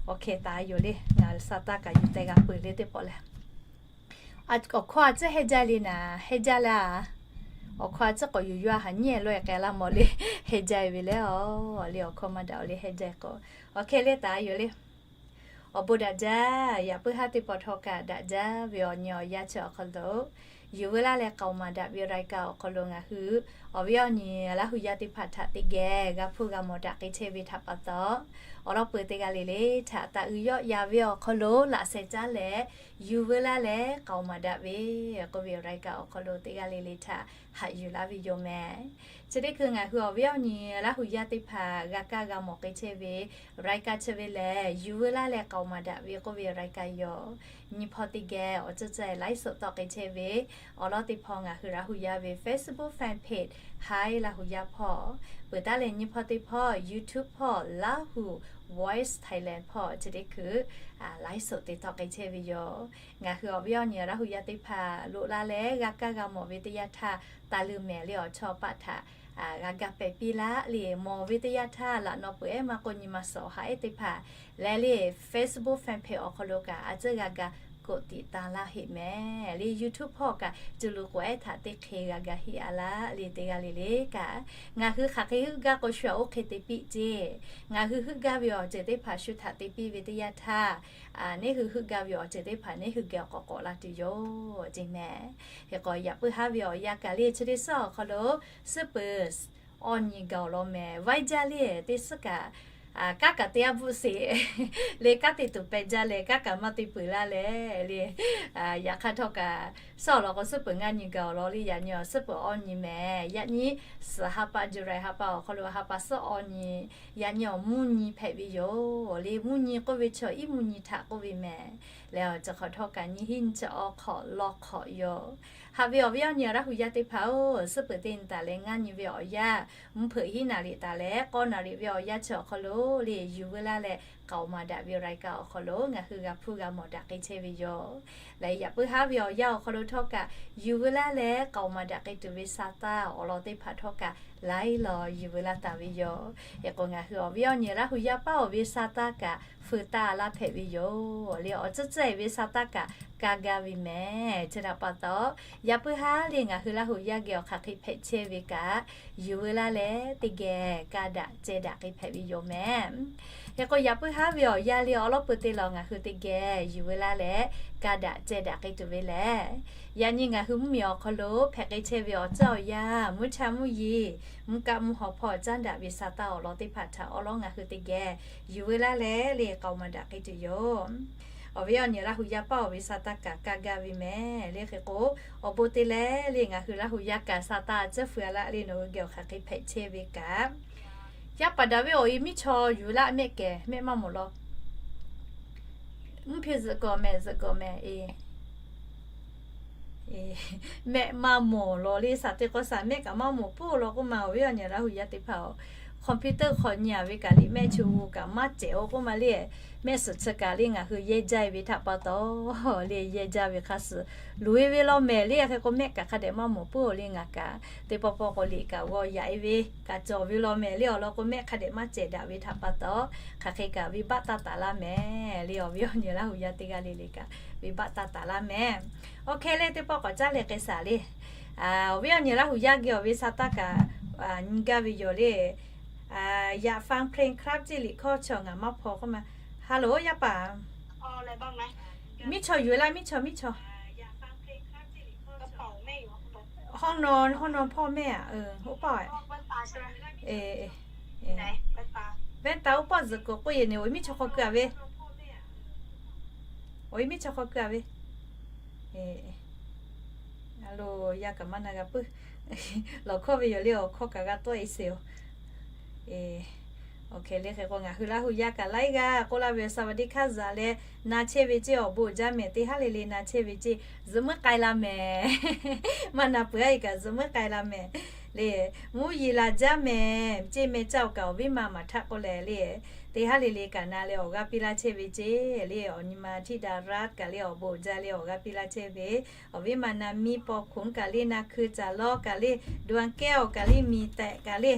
Awˬ hkeh taˍ yoˬ le, ngaˬ sa taˇ kaꞈ yuˬ teh g'a peuˬ le teˇ pawˆ lehˬ. Awˬ hkawˇ a tcuhˉ hehnˇ jaˇ le naˍ, hehnˇ jaˇ laˇ. Awˬ hkawˇ a tcuhˉ k'awꞈ yuˬ yuˬ a haꞈ nyi lawˬ e k'ai laˇ mawˬ le, hehnˇ jaˇ ve lehˬ a le, awˬ hkawˇ maˇ daꞈ le, hehnˇ jaˇ k'o. Awˬ hkeh le taˍ yoˬ le. Awˬ bon daꞈ jaˇ, yaꞈ puiˉ haˉ teˇ pawˆ htawˇ kaꞈ daꞈ jaˇ ve awˬ nyi awˬ yanˇ chi awˬ hk'aw lo, yuˬ veu laˇ leh k'aoˍ maˍ daꞈ ve รายการ awˬ hk'aw lo ngaˬ hui awˬ viˉ awˬ nyi Laˇ hu yaˇ teˇ hpaˍ htaꞈ teˇ geh g'a hpuˇ g'a mawˬ daꞈ k'ai chehˇ ve htaꞈ pa taw, awˬ lawn peuˬ teˇ g'aˇ le le htaꞈ taꞈ uiˍ yawˆ yan ve awˬ hk'aw lo laꞈ sheh caˉ leh yuˬ veu laˇ leh k'aoˍ maˍ daꞈ ve k'oˆ ve รายการ awˬ hk'aw lo teˇ g'aˇ le le htaꞈ haꞈ yuˬ laˇ ve yoˬ mehˍ. Chi teˇ hkui ngaˬ hui awˬ viˉ awˬ nyi Laˇ hu yaˇ teˇ hpaˍ g'a kaˇ g'a mawˬ k'ai chehˇ ve รายการ chi ve lehˬ, yuˬ veu laˇ leh k'aoˍ maˍ daꞈ ve k'oˆ ve รายการ yoˬ. Nyi hpawˇ teˇ geh awˬ ceuˬ ceuˬ laiˉ suhˍ tawˆ k'ai chehˇ ve awˬ lawn teˇ hpawˇ ngaˬ hui Laˇ hu yaˇ ve Facebook fan page Hi Laˇ hu yaˇ hpawˇ, peuˬ taˉ leh nyi hpawˇ teˇ hpawˇ YouTube hpawˇ Laˇ hu Voice Thailand hpawˇ chi teˇ hkui laiˉ suhˍ te tawˆ k'ai chehˇ ve yoˬ. Ngaˬ hui awˬ viˉ awˬ nyi Laˇ hu yaˇ teˇ hpaˍ loꞈ la leh g'a kaˇ g'a mawˬ ve teˇ yanˇ htaˇ, taˍ leuˬ mehˍ le awˬ chawˇ paˆ htaꞈ g'a ga pehˍ piˇ laˇ le. Mawˬ ve teˇ yanˇ htaˇ laꞈ naw peuˬ ehˉ maˇ k'oˆ nyi ma suhˍ awˬ ha ehˉ teˇ hpaˍ leh le Facebook fan page awˬ hk'aw lo kaꞈ a tcuhˉ g'a ga koꞈ tiꞈ tan laˇ heˆ mehˍ le. YouTube hpawˇ kaꞈ cuˬ luˬ k'oꞈ ehˉ htaꞈ teˇ hk'e g'a gaˬ heˆ a laˇ le. Teˇ g'aˇ le le kaꞈ ngaˬ hui hk'aˬ hk'e heuˆ gaˇ k'o shu a oˇ hk'e te piˇ ceˇ. Ngaˬ hui heuˆ gaˇ ve awˬ ceuˬ teˇ hpaˍ shu htaꞈ te piˇ ve teˇ yanˇ htaˇ, neˇ hui heuˆ gaˇ ve awˬ ceuˬ teˇ hpaˍ neˇ hui geh awˬ k'awꞈ k'awꞈ la tuˬ yoˬ ceˇ mehˍ. Hk'e k'o yaꞈ puiˉ haˉ ve awˬ yanˇ kaꞈ le chi teˇ suhˉ awˬ hk'aw lo suhˉ peuˬ awˇ nyi gaˬ awˬ lawn mehˍ. Vaiˇ jaˇ le teˇ suhˉ kaꞈ, kanˉ kaꞈ te a bvuhˆ sheˍ le, kanˉ te tuˬ pehꞈ jaˇ leh kanˉ kaꞈ maˇ te peuˬ laˇ leh le. Yaꞈ hk'aˇ htawˇ kaꞈ suhˉ awˬ lawn k'o suhˉ peuˬ ngaˇ nyi gaˬ awˬ lawn le. Yaꞈ nyi awˬ suhˉ peuˬ awˇ nyi mehˍ. Yaꞈ nyi suhˍ ha pa July ha pa awˬ hk'aw lo ha pa suhˉ awˇ nyi, yaꞈ nyi awˬ mvuhˇ nyi hpehꞈ ve yoˬ le. Mvuhˇ nyi k'oˆ ve chaw iˉ mvuhˇ nyi htaꞈ k'oˆ ve mehˍ. Leh awˬ ceuˬ hk'awꞈ htawˇ kaꞈ nyiˇ hinˉ nyiˇ chi awˬ hk'awꞈ law hk'awꞈ yoˬ. Haꞈ ve awˬ viˉ awˬ nyi Laˇ huˍ yaˇ teˇ hpaˍ oˬ, suhˉ peuˬ teˇ nyi taˍ leh ngaˇ nyi ve awˬ yanˇ, mvuhˇ hpeuꞈ hiˉ naˍ riˍ taˍ leh k'awˇ naˍ riˍ ve awˬ yanˇ chi awˬ hk'aw lo le, yuˬ veu laˇ leh k'aoˍ maˍ daꞈ ve รายการ awˬ hk'aw lo ngaˬ hui g'a hpuˇ g'a mawˬ daꞈ k'ai chehˇ ve yoˬ. Leh yaꞈ puiˉ haˉ ve awˬ yanˇ awˬ hk'aw lo htawˇ kaꞈ yuˬ veu laˇ leh k'aoˍ maˍ daꞈ k'ai tuˬ ve sa taˇ awˬ lawn teˇ hpaˍ htawˇ kaꞈ laiˉ law yuˬ veu laˇ taˍ ve yoˬ. Hk'e k'o ngaˬ hui awˬ viˉ awˬ nyi Laˇ huˍ yaˇ paˉ awˬ ve sa taˇ kaꞈ feu taˇ laˇ hpehꞈ ve yoˬ le. Awˬ tcuhˉ tcuhˉ e ve sa taˇ kaꞈ ka gaˇ ve mehˍ. Chi htaꞈ pa taw, yaꞈ puiˉ haˉ le ngaˬ hui Laˇ huˍ yaˇ geh awˬ hk'aˬ hk'e hpehꞈ chehˇ ve kaꞈ, yuˬ veu laˇ leh teˇ geh ka daꞈ ceh daꞈ k'ai hpehꞈ ve yoˬ mehˍ. Hk'e k'o yaꞈ puiˉ haˉ ve awˬ yanˇ le awˉ lawˉ peu te lawˬ ngaˬ hui teˇ geh yuˬ veu laˇ leh ka daꞈ ceh daꞈ k'ai tuˬ ve lehˬ, yaꞈ nyi ngaˬ hui mvuhˇmiˬ awˬ hk'aw lo hpehꞈ k'ai chehˇ ve awˬ ceuˬ awˬ yanˇ, mvuhˇ cha mvuhˇ yeˬ, mvuhˇ kaˆ mvuhˇ haw hpawˇ caˉ daꞈ ve sa taˇ awˬ lawn teˇ hpaˍ htaꞈ awˉ lawˉ ngaˬ hui teˇ geh yuˬ veu laˇ leh le k'aoˍ maˍ daꞈ k'ai tuˬ yoˬ. Awˬ viˉ awˬ nyi Laˇ huˍ yaˇ paˉ awˬ ve sa taˇ kaꞈ ka gaˇ ve mehˍ le. Hk'e k'o awˬ bon te leh le ngaˬ hui Laˇ huˍ yaˇ kaꞈ sa taˇ tcuhˉ feu a laˇ le nawˬ hui geh awˬ hk'aˬ hk'e hpehꞈ chehˇ ve kaꞈ, yaˇ paˍ daꞈ ve awˬ e miˇ chaw yuˬ laˇ mehˆ kehˬ mehˆ maˇ mawˬ law. Mvuhˇ hpiˇ zuhꞈ gawˬ mehˍ zuhꞈ gawˬ mehˍ e. Mehˆ maˇ mawˬ law le, saˍ te k'o saˍ mehˆ kaꞈ maˇ mawˬ puiˉ law k'oˆ ma. Awˬ viˉ awˬ nyi Laˇ huˍ yaˇ teˇ hpaˍ-oˬ, computer hk'awꞈ nyi a ve kaꞈ liꞈ mehˆ chi g'uˇ kaꞈ maˇ cehˬ-oˬ k'oˆ ma le. Mehˆ suhˍ chi kaꞈ le ngaˬ hui yehˇ jaˇ e ve htaꞈ pa taw le yehˇ jaˇ ve hk'a suh loꞈ e ve law mehˍ le. Hk'e k'o mehˆ kaꞈ hk'a dehꞈ maˇ mawˬ puiˉ-oˬ le. Ngaˬ kaꞈ teˇ pawˆ pawˆ k'o liꞈ kaꞈ g'aw yaꞈ e ve kaꞈ cawˬ ve law mehˍ le. Awˬ lawn k'o mehˆ hk'a dehꞈ maˇ cehˬ daꞈ ve htaꞈ pa taw, hk'aˬ hk'e kaꞈ venˇbaˆ taˇ taˍ laˇ mehˍ le. Awˬ viˉ awˬ nyi Laˇ huˍ yaˇ teˇ g'aˇ le le kaꞈ venˇbaˆ taˇ taˍ laˇ mehˍ. Awˬ hk'e le teˇ pawˆ k'awꞈ caˉ leh k'ai shaˍ le. Awˬ viˉ awˬ nyi Laˇ huˍ yaˇ geh awˬ ve sa taˇ kaꞈ nyi gaˇ ve yoˬ le. อยากฟังเพลงครับ ceˇ liꞈ hkawˇ chaw ngaˬ maˇ hpaw k'oˆ ma. Hello yaˇ paˍ, miˇ chaw yuˬ laˇ, miˇ chaw, miˇ chaw. ห้องนอน ห้องนอนพ่อแม่ oˇ paˆ. Venˇ taˍ oˇ paˆ zuhꞈ kuiˬ k'oˆ yehˬ ne, awˬ e miˇ chaw hk'aw keu a ve. Awˬ e miˇ chaw hk'aw keu a ve. Alo, yaˇ kaꞈ maˇ na g'a puiˉ. Lawˬ hkawˇ ve yoˬ le, awˬ hkawˇ kaꞈ g'a tawˆ e sheˍ-oˬ. Awˬ hk'e le hk'e k'o ngaˬ hui Laˇ huˍ yaˇ kaꞈ laiˉ g'aˇ k'oˆ laˇ ve สวัสดีค่ะ zaꞈ leh na chehˇ ve ceˇ, awˬ bon uiˍ jaˇ mehˍ. Teˇ haˉ le le na chehˇ ve ceˇ, zuhꞈ muiˉ k'ai la mehˍ. Maˇ na peuˬ a e kaꞈ zuhꞈ muiˉ k'ai la mehˍ. Le, mvuhˇ yeˬ laˬ jaˇ mehˍ ceˇ, meh caˇ-oˬ kaꞈ awˬ viˉ ma maˍ htaˆ k'oˆ leh le, teˇ haˉ le le kaꞈ na leh awˬ g'aˇ piˇ laˇ chehˇ ve ceˇ le. Awˬ nyi ma Htiˇ Daˍraˆ kaꞈ le awˬ bon uiˍ jaˇ le awˬ g'aˇ piˇ laˇ chehˇ ve, awˬ viˉ ma na miˇ paw hkunˉ kaꞈ le, na hkui caˬ lawˇ kaꞈ le, ดวงแก้ว kaꞈ le, miˬ tehꞈ kaꞈ le,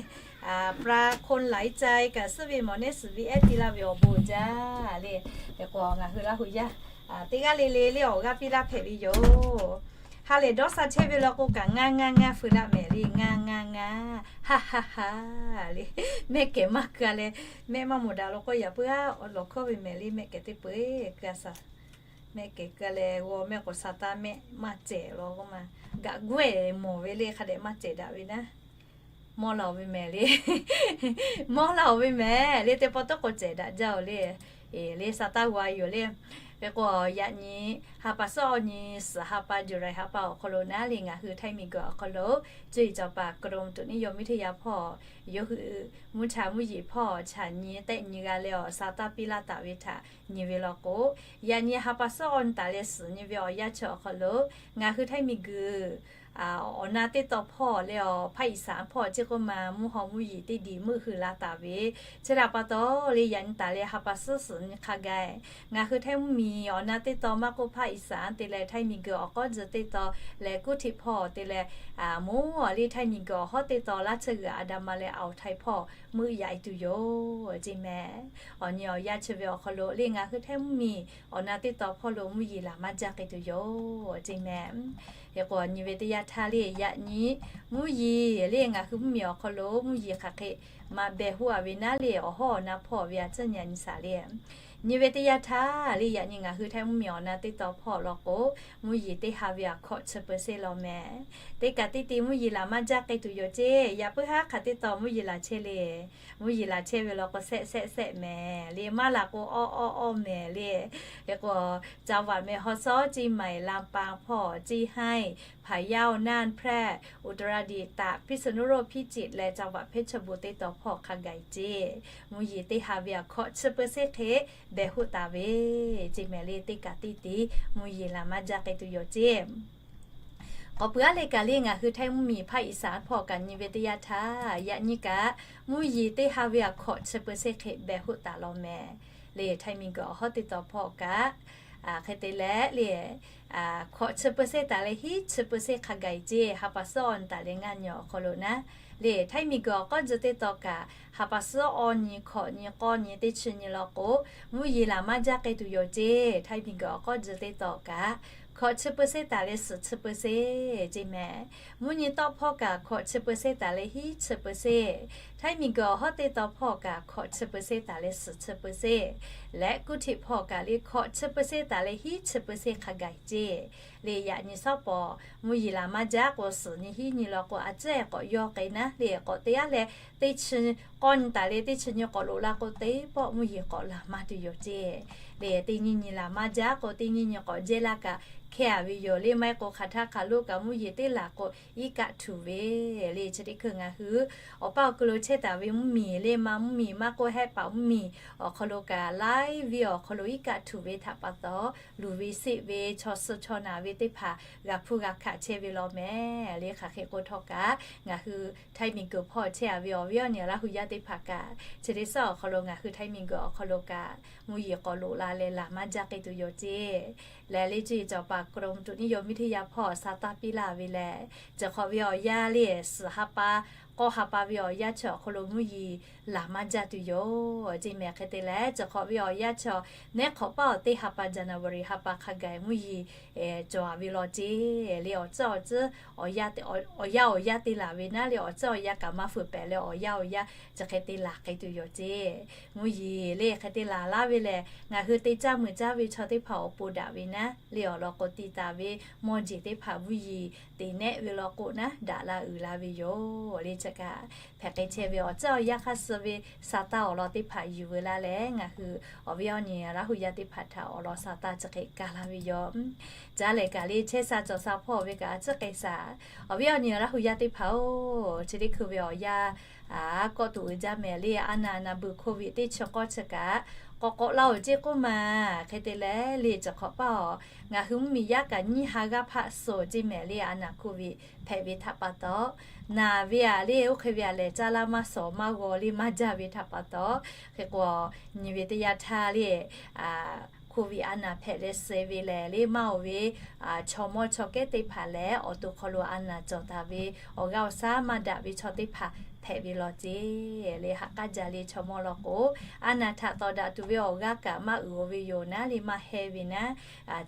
ประคนหลายใจ kaꞈ suhˉ ve mawˬ nehˉ suhˍ ve ehˉ piˇ laˇ ve awˬ bon uiˍ jaˇ le. Hk'e k'o ngaˬ hui Laˇ huˍ yaˇ teˇ g'aˇ le le le awˬ g'aˇ piˇ laˇ hpehꞈ ve yoˬ. Ha lehˬ dawˇ sha chehˇ ve law k'o kaꞈ ngaˇ ngaˇ ngaˇ feu laˇ mehˍ le, ngaˇ ngaˇ ngaˇ, ha ha ha le. Mehˆ kehˬ maˇ keu a leh, mehˆ maˇ mawˬ daꞈ law k'o yaꞈ puiˉ a lawˬ hkawˇ ve mehˍ le, mehˆ kehˬ teˇ peu eˬ keu a shaˍ. Mehˆ kehˬ keu a leh g'aw mehˆ k'o sa taˇ mehˆ maˇ cehˬ law k'oˆ ma. Gaꞈ guˇ eˬ mawˬ ve le hk'a dehꞈ maˇ cehˬ daꞈ ve naˉ. Mawˇ laˇ-oˬ ve mehˍ le. Mawˇ laˇ-oˬ ve mehˍ le, teˇ pawˆ tawˉ k'o cehˬ daꞈ jaˇ-oˬ le. Eˬ le, sa taˇ g'aw yoˬ le. Hk'e k'o yaꞈ nyi ha pa suhˉ awˇ nyi suhˍ ha pa July ha pa awˬ hk'aw lo naˉ le ngaˬ hui Htaiˇ miˬguiˬ awˬ hk'aw lo cuˇ yiˍ cawˬ paˍ กรมอุตุนิยมวิทยา hpawˇ yawˇ hui mvuhˇ cha mvuhˇ yeˬ hpawˇ chaꞈ nyi tehˆ nyi g'a leh awˬ sa taˇ piˇ laˇ taˍ ve htaꞈ nyi ve law k'o, yaꞈ nyi ha pa suhˉ awˇ nyi taˍ leh suhˍ nyi ve awˬ yanˇ chi awˬ hk'aw lo ngaˬ hui Htaiˇ miˬguiˬ awˬ na teˇ taw hpawˇ leh awˬ hpaˇ iˍsaˍ hpawˇ ceˇ k'oˆ ma mvuhˇ haw mvuhˇ yeˬ teˇ diˬ meuˆ hui la taˍ ve, chi htaꞈ pa taw le yaꞈ nyi taˍ leh ha pa suhˉ suhˍ nyi hk'a gaˬ, ngaˬ hui Htaiˇ mvuhˇmiˬ awˬ na teˇ taw maˇ k'oˆ hpaˇ iˍsaˍ te leh Htaiˇ miˬguiˬ awˬ k'awˉ tcuh teˇ taw leh kuˇ htiꞈ hpawˇ te leh, mvuhˇ le Htaiˇ miˬguiˬ awˬ hawˉ teˇ taw laˇ tsuhˇ g'uiˬ a da ma leh awˬ Htaiˇ hpawˇ meuˆ yaꞈ e tuˬ yoˬ ceˇ mehˍ. Awˬ nyi awˬ yanˇ chi ve awˬ hk'aw lo le ngaˬ hui Htaiˇ mvuhˇmiˬ awˬ na teˇ taw hpawˇ lo mvuhˇ yeˬ laˬ maˇ jaˇ k'ai tuˬ yoˬ ceˇ mehˍ. Hk'e k'o awˬ nyi ve teˇ yanˇ htaˇ le yaꞈ nyi mvuhˇ yeˬ le ngaˬ hui mvuhˇmiˬ awˬ hk'aw lo mvuhˇ yeˬ hk'aˬ hk'e maˇ behˬ hoˆ a ve naˉ le awˬ hawˉ awˬ na hpawˇ ve a tcuhˉ nyi a nyi shaˍ le. Nyi ve teˇ yanˇ htaˇ le yaꞈ nyi ngaˬ hui Htaiˇ mvuhˇmiˬ awˬ na teˇ taw hpawˇ law k'o, mvuhˇ yeˬ teˇ ha ve a hkawꞈ chi peuˬ seˇ law mehˍ. Teˇ kaꞈ teˇ te mvuhˇ yeˬ laˬ maˇ jaˇ k'ai tuˬ yoˬ ceˇ. Yaꞈ puiˉ haˉ hk'aˬ teˇ taw mvuhˇ yeˬ laˬ chehˇ le. Mvuhˇ yeˬ laˬ chehˇ ve law k'o, sehˆ sehˆ sehˆ mehˍ le, maˇ laˬ k'o, awˇ awˇ awˇ mehˍ le. Hk'e k'o, จังหวัดแม่ฮ่องสอน เชียงใหม่ ลำปาง hpawˇ, เชียงราย พะเยา น่าน แพร่ อุตรดิตถ์ ตาก พิษณุโลก พิจิตร leh จังหวัดเพชรบูรณ์ teˇ taw hpawˇ hk'a gaˬ ceˇ. Mvuhˇ yeˬ teˇ ha ve a hkawꞈ chi peuˬ seˇ hk'e behˬ hoˆ taˍ ve ceˇ mehˍ le. Teˇ kaꞈ teˇ te mvuhˇ yeˬ laˬ maˇ jaˇ k'ai tuˬ yoˬ ceˇ. K'awꞈ puiˉ aˉ le kaꞈ le ngaˬ hui Htaiˇ mvuhˇmiˬ hpaˇ iˍsaˍ hpawˇ kaꞈ nyi ve teˇ yanˇ htaˇ yaꞈ nyi kaꞈ mvuhˇ yeˬ teˇ ha ve a hkawꞈ chi peuˬ seˇ hk'e behˬ hoˆ taˍ law mehˍ. Le Htaiˇ miˬguiˬ awˬ hawˉ teˇ taw hpawˇ kaꞈ hk'e te leh le hkawꞈ chi peuˬ seˇ taˍ leh hiˉ chi peuˬ seˇ hk'a gaˬ ceˇ. Ha pa suhˉ awˇ nyi taˍ leh ngaˇ nyi awˬ hk'aw lo naˉ le Htaiˇ miˬguiˬ awˬ k'awˉ tcuh teˇ taw kaꞈ ha pa suhˉ awˇ nyi hkawꞈ nyi k'awˇ nyi teˇ chi nyi law k'o, mvuhˇ yeˬ laˬ maˇ jaˇ k'ai tuˬ yoˬ ceˇ. Htaiˇ miˬguiˬ awˬ k'awˉ tcuh teˇ taw kaꞈ hkawꞈ chi peuˬ seˇ taˍ leh suhˍ chi peuˬ seˇ ceˇ mehˍ. Mvuhˇ nyi tawˆ hpawˇ kaꞈ hkawꞈ chi peuˬ seˇ taˍ leh hiˉ chi peuˬ seˇ. Htaiˇ miˬguiˬ awˬ hawˉ teˇ taw hpawˇ kaꞈ hkawꞈ chi peuˬ seˇ taˍ leh suhˍ chi peuˬ seˇ. Leh kuˇ htiꞈ hpawˇ kaꞈ le hkawꞈ chi peuˬ seˇ taˍ leh hiˉ chi peuˬ seˇ hk'a gaˬ ceˇ. Le yaꞈ nyi sawˉ pawˍ mvuhˇ yeˬ laˬ maˇ jaˇ k'o, suhˍ nyi hiˉ nyi law k'o a ciˉ k'awꞈ yawˇ k'ai naˉ le k'awꞈ te aˉ leh teˇ chi k'awˇ nyi taˍ leh teˇ chi nyi k'awꞈ loꞈ la k'o, teˇ pawˆ mvuhˇ yeˬ k'awꞈ laˬ maˇ tuˬ yoˬ ceˇ. Le teˇ nyiˇ nyi laˬ maˇ jaˇ k'o, teˇ nyiˇ nyi k'awꞈ jehˇ laˇ kaꞈ hkehˇ a ve yoˬ. Le maˇ heˆ k'o hk'aˬ htaˇ hk'aˬ lo kaꞈ mvuhˇ yeˬ teˇ laˬ k'o iˉ kaˆ htuˬ ve le. Chi teˇ hkui ngaˬ hui awˬ paˇ awˬ kuiˬ lo chehˇ taˍ ve mvuhˇmiˬ le maˇ mvuhˇmiˬ maˇ k'oˆ hehˆ paˍ mvuhˇmiˬ awˬ hk'aw lo kaꞈ laiˉ ve awˬ hk'aw lo iˉ kaˆ htuˬ ve htaꞈ pa taw, luˬ ve seˆ ve chaw suh chaw naˬ ve teˇ hpaˍ g'a hpuˇ g'a hkaꞈ chehˇ ve law mehˍ. Le hk'aˬ hk'e k'o htawˇ kaꞈ ngaˬ hui Htaiˇ miˬguiˬ hpawˇ chehˇ a ve awˬ viˉ awˬ nyi Laˇ hu yaˇ teˇ hpaˍ kaꞈ chi teˇ suhˉ awˬ hk'aw lo ngaˬ hui Htaiˇ miˬguiˬ awˬ hk'aw lo kaꞈ mvuhˇ yeˬ k'awꞈ loꞈ la leh laˬ maˇ jaˇ k'ai tuˬ yoˬ ceˇ. Leh le ceˇ cawˬ paˍ กรมอุตุนิยมวิทยา hpawˇ sa taˇ piˇ laˇ ve lehˬ, cawˬ hk'awꞈ ve awˬ yanˇ le suhˍ ha pa k'awˇ ha pa ve awˬ yanˇ chi awˬ hk'aw lo mvuhˇ yeˬ laˬ maˇ jaˇ tuˬ yoˬ ceˇ mehˍ. Hk'e te leh cawˬ hk'awꞈ ve awˬ yanˇ chi nehˉ hk'awꞈ paˇ awˬ teˇ ha pa January ha pa hk'a gaˬ mvuhˇ yeˬ cawˬ a ve law ceˇ. Le awˬ tcuhˉ awˬ tcuhˉ awˬ yanˇ awˬ yanˇ awˬ yanˇ te laˬ ve naˉ le awˬ tcuhˉ awˬ yanˇ kaꞈ maˇ feu pehˍ leh awˬ yanˇ awˬ yanˇ chi hk'e te laˬ k'ai tuˬ yoˬ ceˇ. Mvuhˇ yeˬ le hk'e te laˬ laˇ ve lehˬ, ngaˬ hui te caˇ mui caˇ ve chaw teˇ hpaˍ awˬ pon daꞈ ve naˉ le awˬ lawn k'o, ti taˍ ve mawˇ jeˬ teˇ hpaˍ mvuhˇ yeˬ te nehˆ ve law k'o naˉ daꞈ la uiˍ la ve yoˬ. Le chi kaꞈ hpehꞈ k'ai chehˇ ve awˬ tcuhˉ awˬ yanˇ hk'aˇ suh ve sa taˇ awˬ lawn teˇ hpaˍ yuˬ veu laˇ leh, ngaˬ hui awˬ viˉ awˬ nyi Laˇ hu yaˇ teˇ hpaˍ htaꞈ awˬ lawn sa taˇ chi hk'e kaˇ laˇ ve yoˬ. Caˇ lehˬ kaꞈ le chehˇ sha cawˬ sha hpawˇ ve kaꞈ a ciˉ k'ai shaˍ. Awˬ viˉ awˬ nyi Laˇ hu yaˇ teˇ hpaˍ-oˬ, chi teˇ hkui ve awˬ yanˇ kawˆ tuˬ uiˍ jaˇ mehˍ le. A naˍ naˍ beuˬ โควิด teˇ chi k'awˇ chi kaꞈ k'awꞈ k'awꞈ la-oˬ ceˇ k'oˆ ma. Hk'e te leh le cawˬ hk'awꞈ paˇ awˬ ngaˬ hui mvuhˇmiˬ yaˇ kaꞈ nyiˇ ha g'aˇ hpaˆ suh ceˇ mehˍ le. A naˍ โควิด hpehꞈ ve htaꞈ pa taw, naˍ ve a le oˇ hk'e ve a lehˬ caˇ laˇ maˇ shawˍ maˇ g'aw le maˇ jaˇ ve htaꞈ pa taw, hk'e k'o nyi ve teˇ yanˇ htaˇ le โควิด a naˍ hpehꞈ leh suh ve lehˬ le maˇ oˬ ve chaw mawˇ chaw kehˉ teˇ hpaˍ lehˬ awˬ to hk'aw lo a naˍ cawˬ taˍ ve awˬ g'aˇ awˬ shaˉ maˇ daꞈ ve chaw teˇ hpaˍ hpehꞈ ve law ceˇ. Le haꞈ k'aˉ jaˇ le chaw mawˇ law k'o, a naˍ htaꞈ tawˍ daꞈ tuˬ ve awˬ g'aˇ kaꞈ maˇ uiˍ oˬ ve yoˬ naˉ le maˇ heh ve naˉ,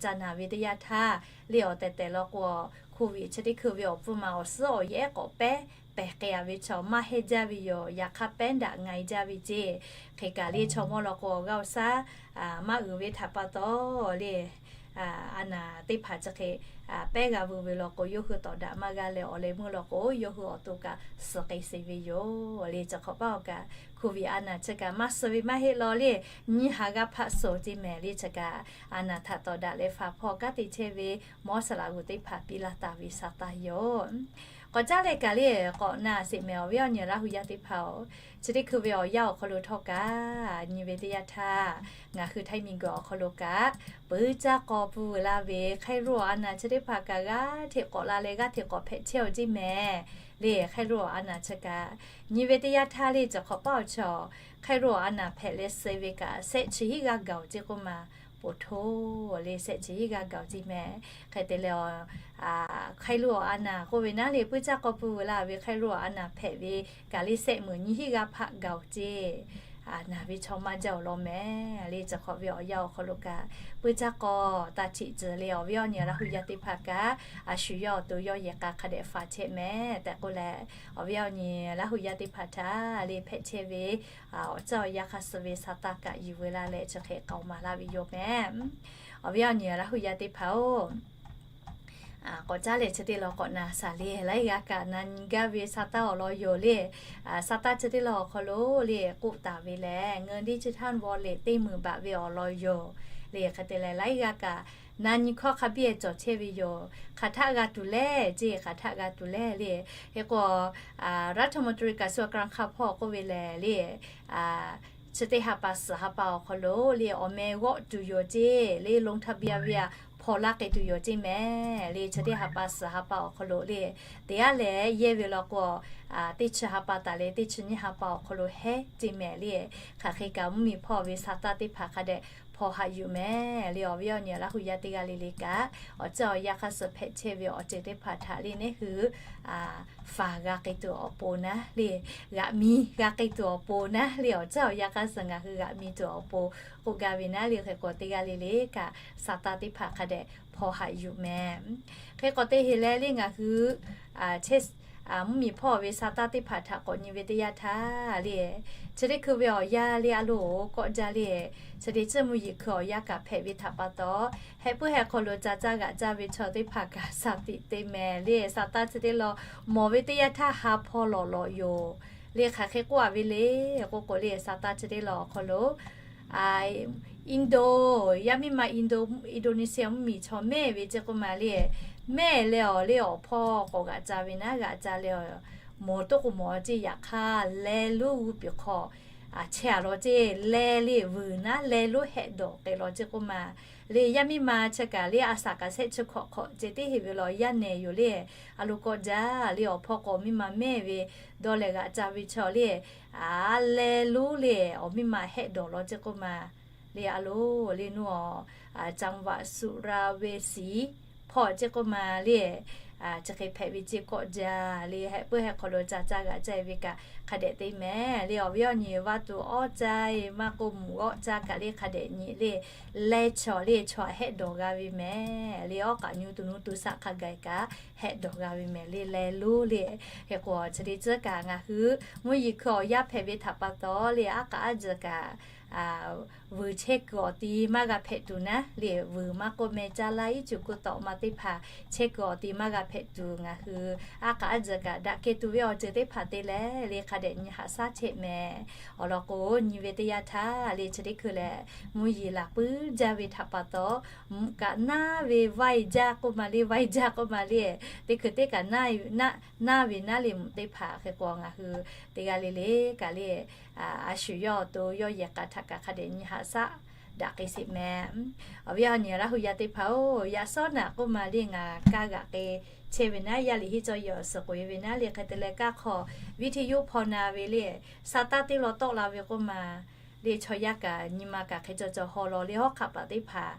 caˇ naˍ ve teˇ yanˇ htaˇ le awˬ tehˬ tehˬ law k'o, โควิด chi teˇ hkui ve awˬ pfuhˇ ma awˬ suhˉ awˬ yehˉ k'awꞈ pehˉ pehˬ k'ai a ve chaw maˇ heh jaˇ ve yoˬ. Yaꞈ hk'aˇ pehˉ daꞈ nga e jaˇ ve ceˇ. Hk'e kaꞈ le chaw mawˇ law k'o awˬ g'aˇ awˬ shaˉ maˇ uiˍ ve htaꞈ pa taw le a naˍ teˇ hpaˍ chi hk'e pehˉ g'a veu ve law k'o, yawˇ hui tawˍ daꞈ maˇ g'a leh awˬ leh meuˇ law k'o, yawˇ hui awˬ to kaꞈ suh k'ai sheˍ ve yoˬ. Le cawˬ hk'awꞈ paˇ awˬ kaꞈ โควิด a naˍ chi kaꞈ maˇ suh ve maˇ heˆ law le, nyiˇ ha g'aˇ hpaˆ suh ceˇ mehˍ le. Chi kaꞈ a naˍ htaꞈ tawˍ daꞈ leh faˍ hpawˇ kanˉ te chehˇ ve mawˇ saˍ laꞈ g'uˬ teˇ hpaˍ piˇ laˇ taˍ ve sa taˇ yoˬ. K'awꞈ caˉ leh kaꞈ le k'awꞈ na sheˍ mehˍ awˬ viˉ awˬ nyi Laˇ hu yaˇ teˇ hpaˍ-oˬ, chi teˇ hkui ve awˬ yanˇ awˬ hk'aw lo htawˇ kaꞈ nyi ve teˇ yanˇ htaˇ, ngaˬ hui Htaiˇ miˬguiˬ awˬ hk'aw lo kaꞈ puiˉ caˇ k'aw pui vuiˬ la ve hk'aˇ luˇ awˬ a naˍ chi teˇ hpaˍ kaꞈ g'aˇ hteꞈ k'awꞈ la leh g'aˇ hteꞈ k'awꞈ hpehꞈ chehˇ-oˬ ceˇ mehˍ le. Hk'aˇ luˇ awˬ a naˍ chi kaꞈ nyi ve teˇ yanˇ htaˇ le cawˬ hk'awꞈ paˉ awˬ chaw hk'aˇ luˇ awˬ a naˍ hpehꞈ leh suh ve kaꞈ shehˆ chi hiˉ g'aˇ gaˬ-oˬ ceˇ k'oˆ ma, poˬ htoˇ le shehˆ chi hiˉ g'aˇ gaˬ-oˬ ceˇ mehˍ. Hk'e te leh, hk'aˇ luˇ awˬ a naˍ k'oˆ ve naˉ le puiˉ caˇ k'aw pui vuiˬ la ve hk'aˇ luˇ awˬ a naˍ hpehꞈ ve kaꞈ le shehˆ meunˍ nyi hiˉ g'aˇ hpaˆ gaˬ-oˬ ceˇ. Naˬ ve chaw maˇ jaˇ-oˬ law mehˍ le. Cawˬ hk'awꞈ ve awˬ yanˇ awˬ hk'aw lo kaꞈ puiˉ caˇ k'aw taˇ htiꞈ tcuh le awˬ viˉ awˬ nyi Laˇ hu yaˇ teˇ hpaˍ kaꞈ a shu yawˇ awˬ to yawˇ yehˬ k'a hk'a dehꞈ faˍ chehˇ mehˍ tehꞈ k'oˆ leh, awˬ viˉ awˬ nyi Laˇ hu yaˇ teˇ hpaˍ htaꞈ le hpehꞈ chehˇ ve awˬ tcuhˇ awˬ yanˇ hk'a suh ve sa taˇ kaꞈ yuˬ veu laˇ leh chi hk'e k'aoˍ maˍ laˇ ve yoˬ mehˍ. Awˬ viˉ awˬ nyi Laˇ hu yaˇ teˇ hpaˍ-oˬ, k'awꞈ caˉ leh chi teˇ law k'awꞈ na shaˍ le laiˉ g'aˇ kaꞈ na nyi gaˇ ve sa taˇ awˬ lawn yoˬ le. Sa taˇ chi teˇ law awˬ hk'aw lo le k'oˆ taˍ ve lehˬ เงินดิจิทัลวอลเล็ต teˇ meunˍ baꞈ ve awˬ lawn yoˬ le. Hk'e te leh laiˉ g'aˇ kaꞈ na nyi hkawˇ hk'a biˇ cawˬ chehˇ ve yoˬ. Hk'aˬ htaˆ g'a tuˬ lehˬ ceˇ, hk'aˬ htaˆ g'a tuˬ lehˬ le. Hk'e k'o รัฐมนตรีกระทรวงการคลัง hk'a hpawˇ k'oˆ ve lehˬ le, chi teˇ ha pa suhˍ ha pa awˬ hk'aw lo le awˬ meh g'awˆ tuˬ yoˬ ceˇ le, ลงทะเบียน ve a hpaw laˇ k'ai tuˬ yoˬ ceˇ mehˍ le. Chi teˇ ha pa suhˍ ha pa awˬ hk'aw lo le teˇ g'aˇ lehˬ yehˇ ve law k'o, teˇ chi ha pa taˍ leh teˇ chi nyiˇ ha pa awˬ hk'aw lo hehˉ ceˇ mehˍ le. Hk'aˬ hk'e kaꞈ mvuhˇmiˬ hpawˇ ve sa taˇ teˇ hpaˍ hk'a dehꞈ hpaw haꞈ yuˬ mehˍ le. Awˬ viˉ awˬ nyi Laˇ hu yaˇ teˇ g'aˇ le le kaꞈ awˬ tcuhˇ awˬ yanˇ hk'a suh hpehꞈ chehˇ ve awˬ ceuˬ teˇ hpaˍ htaꞈ le neˉ hui faˍ g'a k'ai tuˬ awˬ pon naˉ le, g'aꞈ mi g'a k'ai tuˬ awˬ pon naˉ le, awˬ tcuhˇ awˬ yanˇ hk'a suh ngaˬ hui g'aꞈ mi tuˬ awˬ pon k'oˆ gaˇ ve naˉ le. Hk'e k'o teˇ g'aˇ le le kaꞈ sa taˇ teˇ hpaˍ hk'a dehꞈ hpaw haꞈ yuˬ mehˍ. Hk'e k'o te heˍ leh le ngaˬ hui mvuhˇmiˬ hpawˇ ve sa taˇ teˇ hpaˍ htaꞈ k'awꞈ nyi ve teˇ yanˇ htaˇ le, chi teˇ hkui ve awˬ yanˇ le a loˍ kawˆ jaˇ le, chi teˇ tcuhˇ mvuhˇ yeˬ hkui awˬ yanˇ kaꞈ hpehꞈ ve htaꞈ pa taw, heh puiˉ heh hk'aw lo ca caˇ g'aꞈ caˇ ve chaw teˇ hpaˍ kaꞈ shaˍ tiꞈ te mehˍ le. Sa taˇ chi teˇ law mawˬ ve teˇ yanˇ htaˇ ha hpaw lawꞈ lawꞈ yoˬ le. Hk'aˬ hk'e k'oˆ a ve le k'oˆ k'o le, sa taˇ chi teˇ law awˬ hk'aw lo Indo, yaˇ miˇ ma Indo, Indonesia mvuhˇmiˬ chaw mehˆ ve ceˇ k'oˆ ma le, mehˆ leh awˬ le awˬ hpawˇ k'awꞈ g'aꞈ ca ve naˉ, g'aꞈ ca leh mawˬ toˆ k'o mawˬ ceˇ. Yaꞈ hk'aˇ leh lonˉ g'uˇ piˍ hk'aw chehˇ a law ceˇ, leh le vuiˬ naˉ leh lonˉ hehˆ dawˬ k'ai law ceˇ k'oˆ ma le. Yaˇ miˇ ma chi kaꞈ le a shaꞈ kaꞈ shehˆ chi hkawꞈ hk'awꞈ ceh teˇ heˍ ve law yaˇ nehˬ yoˬ le. A lo kawˆ jaˇ le awˬ hpawˇ k'o miˇ ma mehˆ ve dawˇ leh g'aꞈ ca ve chaw le, a leh lonˉ le awˬ miˇ ma hehˆ dawˬ law ceˇ k'oˆ ma le. A lo le nuˇ a, จังหวัดสุราษฎร์ธานี hpawˇ ceˇ k'oˆ ma le, chi hk'e hpehꞈ ve ceˇ kawˆ jaˇ le. Heh puiˉ heh hk'aw lo ca caˇ g'aꞈ caˇ ve kaꞈ hk'a dehꞈ te mehˍ le. Awˬ viˉ awˬ nyi vaˇ tuˬ awˉ caˇ maˇ k'oˆ mvuhꞈ g'awˆ caˇ kaꞈ le hk'a dehꞈ nyi le. Leh chaw le chaw hehˆ dawˬ g'a ve mehˍ le. Awˉ k'aꞈ nyu tuˬ nuˇ tuˬ shaˆ hk'a gaˬ kaꞈ hehˆ dawˬ g'a ve mehˍ le, leh lonˉ le. Hk'e k'o chi teˇ tcuhˉ kaꞈ ngaˬ hui mvuhˇ yeˬ hkui awˬ yanˇ hpehꞈ ve htaꞈ pa taw le, aˉ k'aꞈ aˉ tcuhˉ kaꞈ vuiˬ chehˇ kuiˬ awˬ ti maˇ g'a hpehꞈ tuˬ naˉ le. Vuiˬ maˇ k'oˆ meh caˇ laˇ iˉ cuˬ kuˇ tawꞈ ma teˇ hpaˍ chehˇ kuiˬ awˬ ti maˇ g'a hpehꞈ tuˬ ngaˬ hui aˉ k'aꞈ aˉ tcuhˉ kaꞈ daꞈ kehˬ tuˬ ve awˬ ceuˬ teˇ hpaˍ te leh le hk'a dehꞈ nyi haꞈ shaˉ chehˇ mehˍ. Awˬ lawn k'o nyi ve teˇ yanˇ htaˇ le chi teˇ hkui lehˬ mvuhˇ yeˬ laˬ puiˉ jaˇ ve htaꞈ pa taw, mvuhꞈ kaꞈ naˉ ve vaiˇ jaˇ k'oˆ ma le, vaiˇ jaˇ k'oˆ ma le. Teˇ hkui teˇ kaꞈ naˉ ve naˉ le mvuhꞈ teˇ hpaˍ hk'e k'o ngaˬ hui teˇ g'aˇ le le kaꞈ le a shu yawˇ awˬ to yawˇ yehˬ k'a htaꞈ kaꞈ hk'a dehꞈ nyi haꞈ shaˉ daꞈ k'ai sheˍ mehˍ. Awˬ viˉ awˬ nyi Laˇ hu yaˇ teˇ hpaˍ-oˬ, yaꞈ shawˉ naꞈ k'oˆ ma le ngaˬ kaˇ g'aꞈ k'ai chehˇ ve naˉ, yaˇ liꞈ henˇ cawˇ yehˬ awˬ suhˍ k'oꞈ e ve naˉ le hk'e te leh kaˇ hk'aw วิทยุ hpaw na ve le, sa taˇ teˇ law tawˆ la ve k'oˆ ma le chaw yaˇ kaꞈ nyi ma kaꞈ hk'e caw caw haw law le hawˉ hk'aˆ paˍ teˇ hpaˍ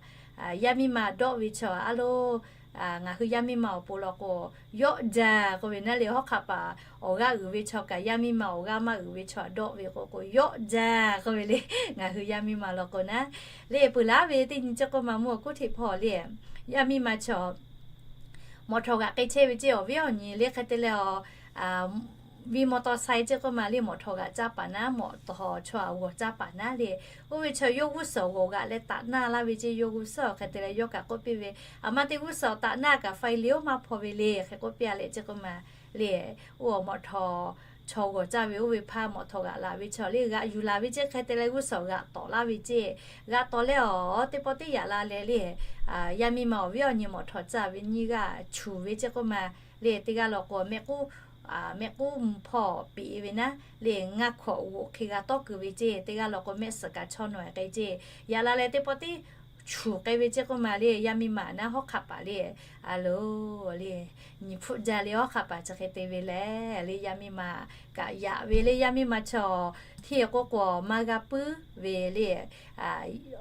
yaˇ miˇ ma dawˆ ve chaw a lo ngaˬ hui yaˇ miˇ ma awˬ pon law k'o, yawˆ jaˇ k'oˆ ve naˉ le. Hawˉ hk'aˆ paˍ awˬ g'aˇ uiˍ ve chaw kaꞈ yaˇ miˇ ma awˬ g'aˇ maˇ uiˍ ve chaw dawˆ ve k'o k'o, yawˆ jaˇ k'oˆ ve le. Ngaˬ hui yaˇ miˇ ma law k'o naˉ le peuˬ laˉ ve teˇ nyi ceˇ k'oˆ ma mvuhˇ awˬ kuˉ hteꞈ hpawˇ le, yaˇ miˇ ma chaw mawˬ htawˍ g'aꞈ k'ai chehˇ ve ceˇ awˬ viˉ awˬ nyi le hk'e te leh a, ve มอเตอร์ไซค์ ceˇ k'oˆ ma le mawˬ htawˍ g'aꞈ caˇ paˍ naˉ, mawˬ htawˍ chaw a g'awˬ caˇ paˍ naˉ le. Oˇ ve chaw yawˇ g'uˇ suhˍ g'awˬ g'aꞈ leh taꞈ naˇ laˇ ve ceˇ, yawˇ g'uˇ suhˍ hk'e te leh yawˇ kaꞈ k'oˆ piˇ ve, a ma teˇ g'uˇ suhˍ taꞈ naˇ kaꞈ ไฟเลี้ยว maˇ hpaw ve le hk'e k'oˆ piˇ a leh ceˇ k'oˆ ma le. Oˇ awˬ mawˬ htawˍ chaw g'awˬ caˇ ve oˇ ve hpaˇ mawꞈ htawꞈ g'aꞈ laˬ ve chaw le g'aꞈ yuˬ laˬ ve ceˇ hk'e te leh g'uˇ suhˍ g'aꞈ tawˍ laˇ ve ceˇ. G'aꞈ tawˍ leh awˬ teˇ pawˆ teˇ yaꞈ la leh le, yaˇ miˇ ma awˬ viˉ awˬ nyi mawꞈ htawꞈ caˇ ve nyiˇ g'aˇ chuˬ ve ceˇ k'oˆ ma le. Teˇ g'aˇ law k'o mehˆ k'uˉ mehˆ k'uˉ mvuhˇ hpawˇ piꞈ ve naˉ le, ngaˇ hkawꞈ g'oꞈ hk'e g'a tawˆ keu ve ceˇ. Teˇ g'aˇ law k'o mehˆ suhˍ kaꞈ chaw nawˬ k'ai ceˇ. Yaꞈ la leh teˇ pawˆ teˇ chuˬ k'ai ve ceˇ k'oˆ ma le, yaˇ miˇ ma naˉ hawˉ hk'aˆ paˍ le, a lo le, nyi hpfuhˆ jaˇ le hawˉ hk'aˆ paˍ chi hk'e te ve leh le, yaˇ miˇ ma kaꞈ yaꞈ ve le. Yaˇ miˇ ma chaw hteˇ k'oˆ k'o maˇ g'a puiˉ ve le,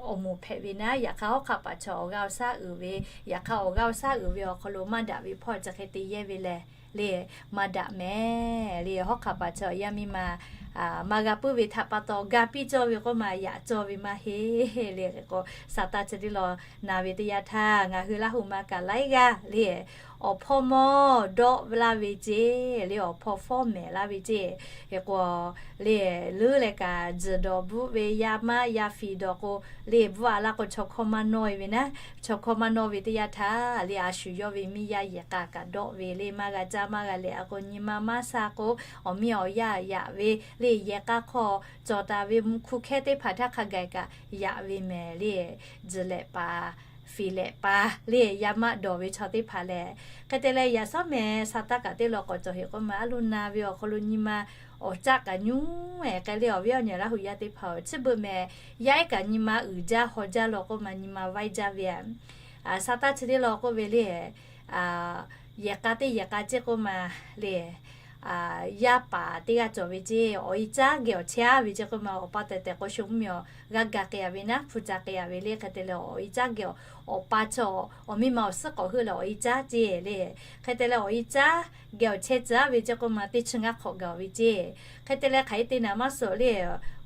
awˬ moˍ hpehꞈ ve naˉ, yaꞈ hk'aˇ hawˉ hk'aˆ paˍ chaw awˬ g'aˇ awˬ shaˉ uiˍ ve, yaꞈ hk'aˇ awˬ g'aˇ awˬ shaˉ uiˍ ve awˬ hk'aw lo maˇ daꞈ ve hpawˇ chi hk'e te yehˇ ve leh le, maˇ daꞈ mehˍ le. Hawˉ hk'aˆ paˍ chaw yaˇ miˇ ma maˇ g'a puiˉ ve htaꞈ pa taw ga piˇ cawˇ ve k'oˆ ma yaꞈ cawˇ ve maˇ heˆ le. Hk'e k'o, Saˍtanˍ chi teˇ law na ve teˇ yanˇ htaˇ ngaˬ hui Laˇ huˍ ma kaꞈ laiˉ g'aˇ le, awˬ hpawˇ mawˇ dawˆ laˇ ve ceˇ le, awˬ hpawˇ fawˉ mehˍ laˇ ve ceˇ. Hk'e k'o le, leuˉ leh kaꞈ tzuhˬ dawˬ bvuhˆ ve, yaˇ maˆ yaˇ fiˍ dawˬ k'o le, bvuhˆ a laˇ k'o chaw hkawˇ maˇ nawˇ e ve naˉ, chaw hkawˇ maˇ nawˇ ve teˇ yanˇ htaˇ le, a shu yawˇ ve miˇ yaˇ yehˬ k'a kaꞈ dawˆ ve le, maˇ g'a caˇ maˇ g'a lehˬ a k'o, nyi ma maˇ sha k'o, awˬ miˇ awˬ yaˇ yaꞈ ve le, yehˬ k'a hk'aw cawˬ taˍ ve mvuhˇ hkuˇ hkehˇ teˇ hpaˍ htaˇ hk'a gaˬ kaꞈ yaꞈ ve mehˍ le. Tzuhˬ lehꞈ paˍ fiˍ lehꞈ paˍ le, yaˇ maˆ dawˬ ve chaw teˇ hpaˍ lehˬ, hk'e te leh yaꞈ shawˉ mehˍ Saˍtanˍ kaꞈ teˇ law k'awꞈ cawˬ heˆ k'oˆ ma, a lo na ve awˬ hk'aw lo nyi ma awˬ caˆ kaꞈ nyuˉ ehˍ k'ai le. Awˬ viˉ awˬ nyi Laˇ huˍ yaˇ teˇ hpaˍ-oˬ, chi beuꞈ mehˍ yaˇ ehˉ kaꞈ nyi ma uiˍ jaˇ haw jaˇ law k'oˆ ma, nyi ma vaiˇ jaˇ ve a Saˍtanˍ chi teˇ law k'oˆ ve le, yehˬ k'a teˇ yehˬ k'a ceˇ k'oˆ ma le, yaˇ paˍ teˇ g'aˇ cawˬ ve ceˇ, awˬ e caˉ geh awˬ chehˇ ve ceˇ k'oˆ ma, awˬ pa tehˬ tehˬ k'o sho mvuhˇ miˬ awˬ g'a gaˬ k'ai a ve naˉ, hpu ca k'ai a ve le. Hk'e te leh awˬ e caˉ geh awˬ pa chaw awˬ miˇ ma awˬ suhˉ k'awꞈ heuˆ leh awˬ e caˉ ceˇ le. Hk'e te leh awˬ e caˉ geh awˬ chehˇ tcuh a ve ceˇ k'oˆ ma, teˇ chi ngaˇ hk'awꞈ gaˬ ve ceˇ. Hk'e te leh hk'aˬ hk'e te naˍ maˇ suhˍ le,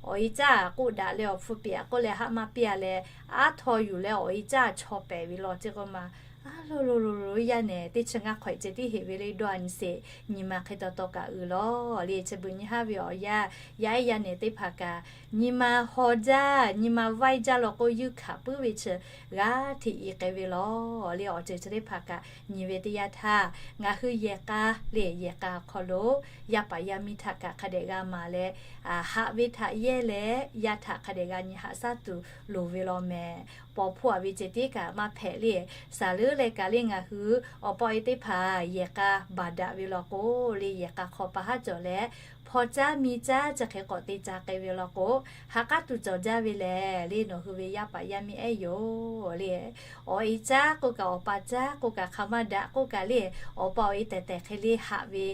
awˬ e caˉ k'oˆ daꞈ leh awˬ hpu piˍ a k'oˆ leh haˆ maˇ piˇ a leh, aˉ htaw yuˬ leh awˬ e caˉ chaw pehˍ ve law ceˇ k'oˆ ma, a lo lo lo lo yaˇ nehˬ teˇ chi ngaˇ hk'awꞈ ceh tiˉ heˆ ve le. Dawˇ a nyi sheˍ, nyi ma hk'e taw taw kaꞈ uiˍ law le. Chi beuꞈ nyi haˉ ve awˬ yaˇ, yaˇ ehˉ yaˇ nehˬ teˇ hpaˍ kaꞈ nyi ma haw jaˇ, nyi ma vaiˇ jaˇ law k'o, yuˇ hkanˍ puiˉ ve chi g'aˇ hteꞈ i k'ai ve law le. Awˬ ceuˬ chi teˇ hpaˍ kaꞈ nyi ve teˇ yanˇ htaˇ, ngaˬ hui yehˬ k'a le, yehˬ k'a awˬ hk'aw lo yaˇ paˍ yaˇ miˇ htaꞈ kaꞈ hk'a dehꞈ g'a maˍ leh, haꞈ ve htaꞈ yehˇ leh yaˇ htaꞈ hk'a dehꞈ g'a nyi haꞈ shaˉ tuˬ loˍ ve law mehˍ. Paw hpoˇ a ve ceh tiˉ kaꞈ maˇ hpehꞈ le. Saˍ leuˉ leh kaꞈ le ngaˬ hui awˬ pa awˬ e teˇ hpaˍ yehˬ k'a baˬ daꞈ ve law k'o le, yehˬ k'a hk'aw pa haˉ cawˬ leh, hpaw caˉ miˇ caˉ chi hk'e k'awꞈ te ca k'ai ve law k'o, ha k'aˉ tuˬ cawˬ jaˇ ve lehˬ le, nawˬ hui ve yaˇ paˍ yaˇ miˇ ehˉ yoˬ le. Awˬ e caˉ k'oˆ kaꞈ awˬ pa caˉ k'oˆ kaꞈ hk'a maˇ daꞈ k'oˆ kaꞈ le, awˬ pa awˬ e tehˬ tehˬ hk'e le haꞈ ve,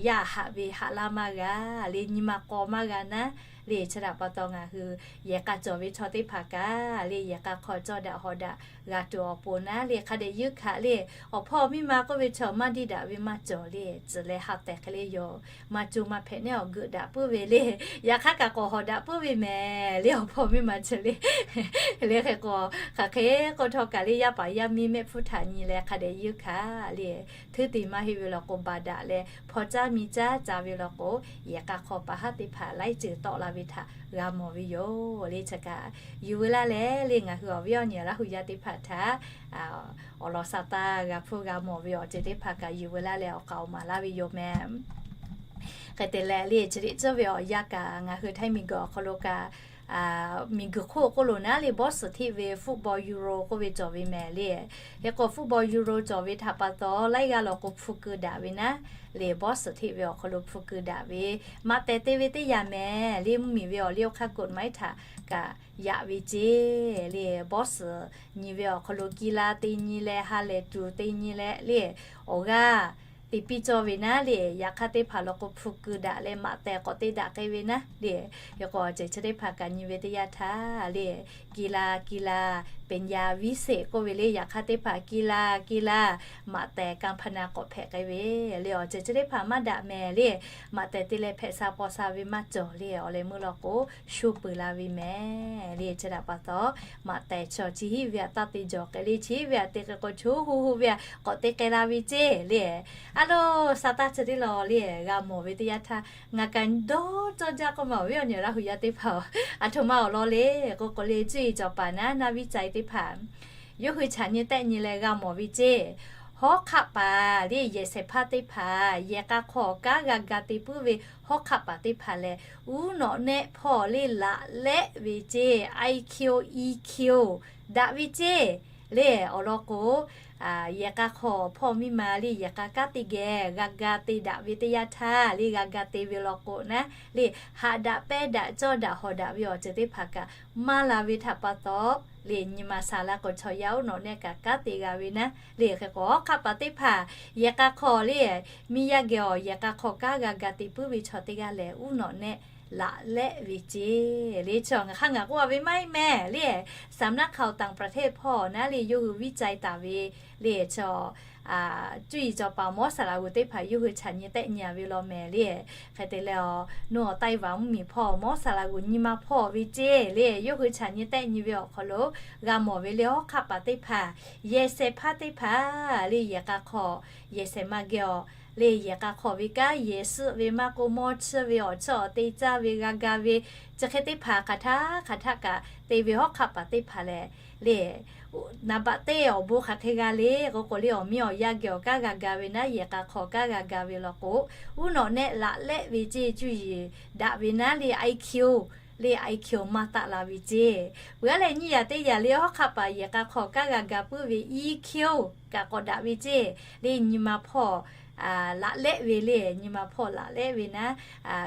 yaˇ haꞈ ve haꞈ laˇ maˇ g'a le, nyi ma k'aw maˇ g'a naˉ le. Chi htaꞈ pa taw ngaˬ hui yehˬ k'a cawˬ ve chaw teˇ hpaˍ kaꞈ le, yehˬ k'a hk'aw cawˇ daꞈ hawˍ daꞈ g'a tuˬ awˬ pon naˉ le, hk'a dehꞈ yuˇ hkanˍ le. Awˬ hpawˇ awˬ miˇ ma k'oˆ ve chaw maˇ diˇ daꞈ ve maˇ cawˬ le, tcuh leh ha tehˬ hk'e le yoˬ. Maˇ co maˇ hpehꞈ neˉ awˬ geuꞈ daꞈ puiˉ ve le. Yaꞈ hk'aˇ kaꞈ k'awꞈ hawˍ daꞈ puiˉ ve mehˍ le, awˬ hpawˇ miˇ ma chi le. Le hk'e k'o, hk'aˬ hk'e k'oˆ htawˇ kaꞈ le, yaˇ paˍ yaˇ miˇ mehˆ hpfuhˇ htaꞈ nyi leh hk'a dehꞈ yuˇ hkanˍ le. Htuˉ te maˇ heˆ ve law k'o, baˬ daꞈ leh hpaw caˉ miˇ caˉ ca ve law k'o, yehˬ k'a hk'aw pa haˉ teˇ hpaˍ laiˉ ceuˬ tawˆ la ve htaꞈ g'a mawˬ ve yoˬ le. Chi kaꞈ yuˬ veu laˇ leh le, ngaˬ hui awˬ viˉ awˬ nyi Laˇ huˍ yaˇ teˇ hpaˍ htaꞈ awˬ lawn sa taˇ g'a hpuˇ g'a mawˬ ve awˬ ceuˬ teˇ hpaˍ kaꞈ yuˬ veu laˇ leh awˬ k'a awˬ maˍ laˇ ve yoˬ mehˍ. Hk'e te leh le, chi teˇ ceuˬ ve awˬ yanˇ kaꞈ ngaˬ hui Htaiˇ miˬ guiˬ awˬ hk'aw lo kaꞈ, miˬ guiˬ hk'oˆ k'oˆ lo naˉ le, bawˇ suhˍ hteˆ ve football Euro k'oˆ ve cawˬ ve mehˍ le. Hk'e k'o football Euro cawˬ ve htaꞈ pa taw laiˉ g'aˇ law k'o hpu keu daꞈ ve naˉ le, bawˇ suhˍ hteˆ ve awˬ hk'aw lo hpu keu daꞈ ve, maꞈ tehˬ te ve teˇ yanˇ mehˍ le. Mvuhˇmiˬ ve awˬ liˇ awˬ hk'aˇ กฎหมาย htaꞈ kaꞈ yaꞈ ve ceˇ le. Bawˇ suhˍ nyi ve awˬ hk'aw lo กีฬา te nyi leh ha lehˬ tuˬ te nyi leh le, awˬ g'aˇ te piˇ cawˇ ve naˉ le. Yaꞈ hk'aˇ teˇ hpaˍ law k'o hpu keu daꞈ leh maꞈ tehˬ k'awꞈ te daꞈ k'ai ve naˉ le. Hk'e k'o awˬ ceuˬ chi teˇ hpaˍ kaꞈ nyi ve teˇ yanˇ htaˇ le, กีฬา กีฬา เป็นยาวิเศษ k'oˆ ve le. Yaꞈ hk'aˇ teˇ hpaˍ กีฬา กีฬา maꞈ tehˬ kanˇ hpaˇ na k'awꞈ hpehꞈ k'ai ve le. Awˬ ceuˬ chi teˇ hpaˍ maˇ daꞈ mehˍ le. Maꞈ tehˬ te leh hpehꞈ sha paw sha ve maˇ cawˬ le. Awˬ leh meuˇ law k'o sho peuˬ la ve mehˍ le. Chi htaꞈ pa taw maꞈ tehˬ chaw chi hiˆ ve aꞈ taˇ te jawˬ k'ai le, chi hiˆ ve aꞈ te k'ai k'o, cho hu hu ve aꞈ k'awꞈ te k'ai la ve ceˇ le. A lo, sa taˇ chi teˇ law le, g'a mawˬ ve teˇ yanˇ htaˇ ngaˬ kaꞈ dawˇ cawˇ jaˇ k'oˆ ma, awˬ viˉ awˬ nyi Laˇ huˍ yaˇ teˇ hpaˍ-oˬ, aˬ htoꞈ ma awˬ lawn le k'oˆ k'o le, cuˇ yiˍ cawˬ paˍ naˉ naˇ viˉ ca-e teˇ hpaˍ yawˇ hui chaꞈ nyi tehˆ nyi leh g'a mawˬ ve ceˇ. Hawˉ hk'aˆ paˍ le yehˬ shehˍ hpaˇ teˇ hpaˍ, yehˬ k'a hk'aw kanˉ g'a ga te puiˉ ve hawˉ hk'aˆ paˍ teˇ hpaˍ lehˬ, uˉ nawꞈ nehˆ hpawˇ le laꞈ lehˆ ve ceˇ, I Q, E Q daꞈ ve ceˇ le. Awˬ lawn k'o, yehˬ k'a hk'aw hpawˇ miˇ ma le yehˬ k'a kanˉ teˇ geh g'a ga te daꞈ ve teˇ yanˇ htaˇ le g'a ga te ve law k'o naˉ le, haꞈ daꞈ pehnˇ daꞈ cawˇ daꞈ hawˍ daꞈ ve awˬ ceuˬ teˇ hpaˍ kaꞈ maˇ la ve htaꞈ pa taw le, nyi ma sha la k'o chaw yaˇ uˉ nawꞈ nehˆ kaꞈ kanˉ te g'a ve naˉ le. Hk'e k'o hawˉ hk'aˆ paˍ teˇ hpaˍ yehˬ k'a hk'aw le, miˇ yaˇ geh awˬ yehˬ k'a hk'aw kanˉ g'a ga te puiˉ ve chaw teˇ g'aˇ lehˬ, uˉ nawꞈ nehˆ laꞈ lehˆ ve ceˇ le. Chi ngaˬ hk'aˇ ngaˬ k'oˆ a ve maˇ heˆ mehˍ le. สำนักข่าวต่างประเทศ hpawˇ naˉ le yawˇ hui viˉ cai taˍ ve le, chaw cuˇ yiˍ cawˬ paˍ mawˇ saˍ laꞈ g'uˬ teˇ hpaˍ yawˇ hui chaꞈ nyi tehˆ nyi a ve law mehˍ le. Hk'e te leh, nawˬ Taiwan mvuhˇmiˬ hpawˇ mawˇ saˍ laꞈ g'uˬ nyi ma hpawˇ ve ceˇ le, yawˇ hui chaꞈ nyi tehˆ nyi ve awˬ hk'aw lo g'a mawˬ ve le, hawˉ hk'aˆ paˍ teˇ hpaˍ yehˬ shehˍ hpaˇ teˇ hpaˍ le yehˬ k'a hk'aw yehˬ shehˍ ma geh awˬ le yehˬ k'a hk'aw ve kanˉ yehˬ suhˆ ve maˇ k'oˆ, mawˇ chiˇ ve, awˬ chiˇ awˬ te caˇ ve, g'a ga ve, chi hk'e teˇ hpaˍ hk'aˬ htaˇ hk'aˬ htaˇ kaꞈ te ve hawˉ hk'aˆ paˍ teˇ hpaˍ lehˬ le, naˍ baꞈ teˇ awˬ bon hk'aˬ hk'e g'a le k'oˆ k'o le, awˬ miˇ awˬ yaˇ geh awˬ kanˉ g'a ga ve naˉ, yehˬ k'a hk'aw kanˉ g'a ga ve law k'o, uˉ nawꞈ nehˆ laꞈ lehˆ ve ceˇ, cuˇ yiˍ daꞈ ve naˉ le, I Q le I Q maˇ taˆ la ve ceˇ. Peuˬ aˉ leh nyiˇ yaꞈ teˇ yaꞈ le, hawˉ hk'aˆ paˍ yehˬ k'a hk'aw kanˉ g'a ga puiˉ ve E Q kaꞈ k'awꞈ daꞈ ve ceˇ le, nyi ma hpawˇ laꞈ lehˆ ve le, nyi ma hpawˇ laꞈ lehˆ ve naˉ,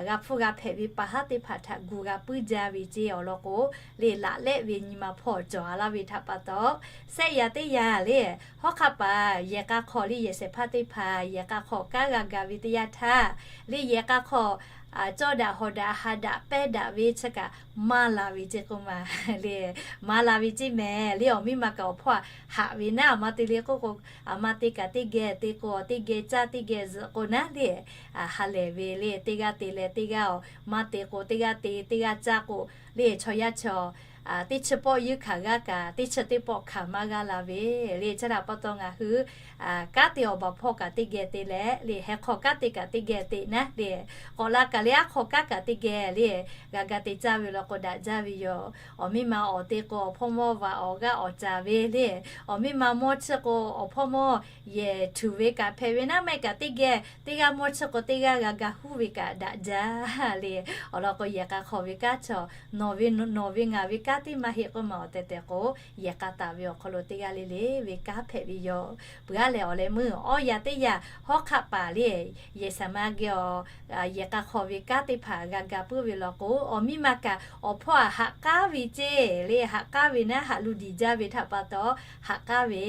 g'a hpfuhˇ g'a hpehꞈ ve pa haˉ teˇ hpaˍ htaꞈ gu g'a puiˉ jaˇ ve ceˇ. Awˬ lawn k'o le, laꞈ lehˆ ve nyi ma hpawˇ cawˬ a laˇ ve htaꞈ pa taw, shehˆ yaꞈ teˇ yaꞈ le, hawˉ hk'aˆ paˍ yehˬ k'a hk'aw le yehˬ shehˍ hpaˇ teˇ hpaˍ yehˬ k'a hk'aw kanˉ g'a ga ve teˇ yanˇ htaˇ le, yehˬ k'a hk'aw cawˇ daꞈ hawˍ daꞈ haꞈ daꞈ pehnˇ daꞈ ve chi kaꞈ maˇ la ve ceˇ k'oˆ ma le, maˇ la ve ceˇ mehˍ le. Awˬ miˇ ma kaꞈ awˬ hpawˇ haꞈ ve naˉ, aˬ ma te le k'oˆ k'o, aˬ ma te kaꞈ teˇ geh te k'o, teˇ geh caˇ teˇ geh zuhꞈ k'o naˉ le, ha lehˬ ve le, teˇ g'aˇ te leh teˇ g'aˇ awˬ maˇ te k'o, teˇ g'aˇ te teˇ g'aˇ caˇ k'o le, chaw yaˇ chaw teˇ chi pawˆ yeunˇ hkanˍ g'aˇ kaꞈ teˇ chi teˇ pawˆ hkanˍ maˇ g'aˇ la ve le. Chi htaꞈ pa taw ngaˬ hui kanˉ te awˬ baˬ hpawˇ kaꞈ teˇ geh te leh le, heh hk'aw kanˉ te kaꞈ teˇ geh te naˉ le, k'awꞈ la kaꞈ le, aˉ hk'aw kanˉ kaꞈ teˇ geh le, g'a ga te caˇ ve law k'o daꞈ jaˇ ve yoˬ. Awˬ miˇ ma awˬ te k'o awˬ hpawˇ mawˇ vaꞈ awˬ g'aˇ awˬ caˍ ve le, awˬ miˇ ma mawˇ chiˇ k'o awˬ hpawˇ mawˇ yehˬ htuꞈ ve kaꞈ hpehꞈ ve naˉ, maˇ heˆ kaꞈ teˇ geh teˇ g'aˇ mawˇ chiˇ k'o teˇ g'aˇ g'a ga huˉ ve kaꞈ daꞈ jaˇ le. Awˬ lawn k'o yehˬ k'a hk'aw ve kanˉ chaw, nawˬ ve nawˬ ve ngaˬ ve kanˉ teˇ maˇ heˆ k'oˆ ma awˬ tehˬ tehˬ k'o, yehˬ k'a taˍ ve awˬ hk'aw lo teˇ g'aˇ le le ve kanˉ hpehꞈ ve yoˬ. Peuˬ aˉ lehˬ awˬ leh meuˇ awˇ yaꞈ teˇ yaꞈ hawˉ hk'aˆ paˍ le, yehˬ shehˍ ma geh awˬ yehˬ k'a hk'aw ve kanˉ teˇ hpaˍ g'a ga puiˉ ve law k'o, awˬ miˇ ma kaꞈ awˬ hpawˇ aꞈ haꞈ k'aˉ ve ceˇ le, haꞈ k'aˉ ve naˉ haꞈ lu diˬ jaˇ ve htaꞈ pa taw haꞈ k'aˉ ve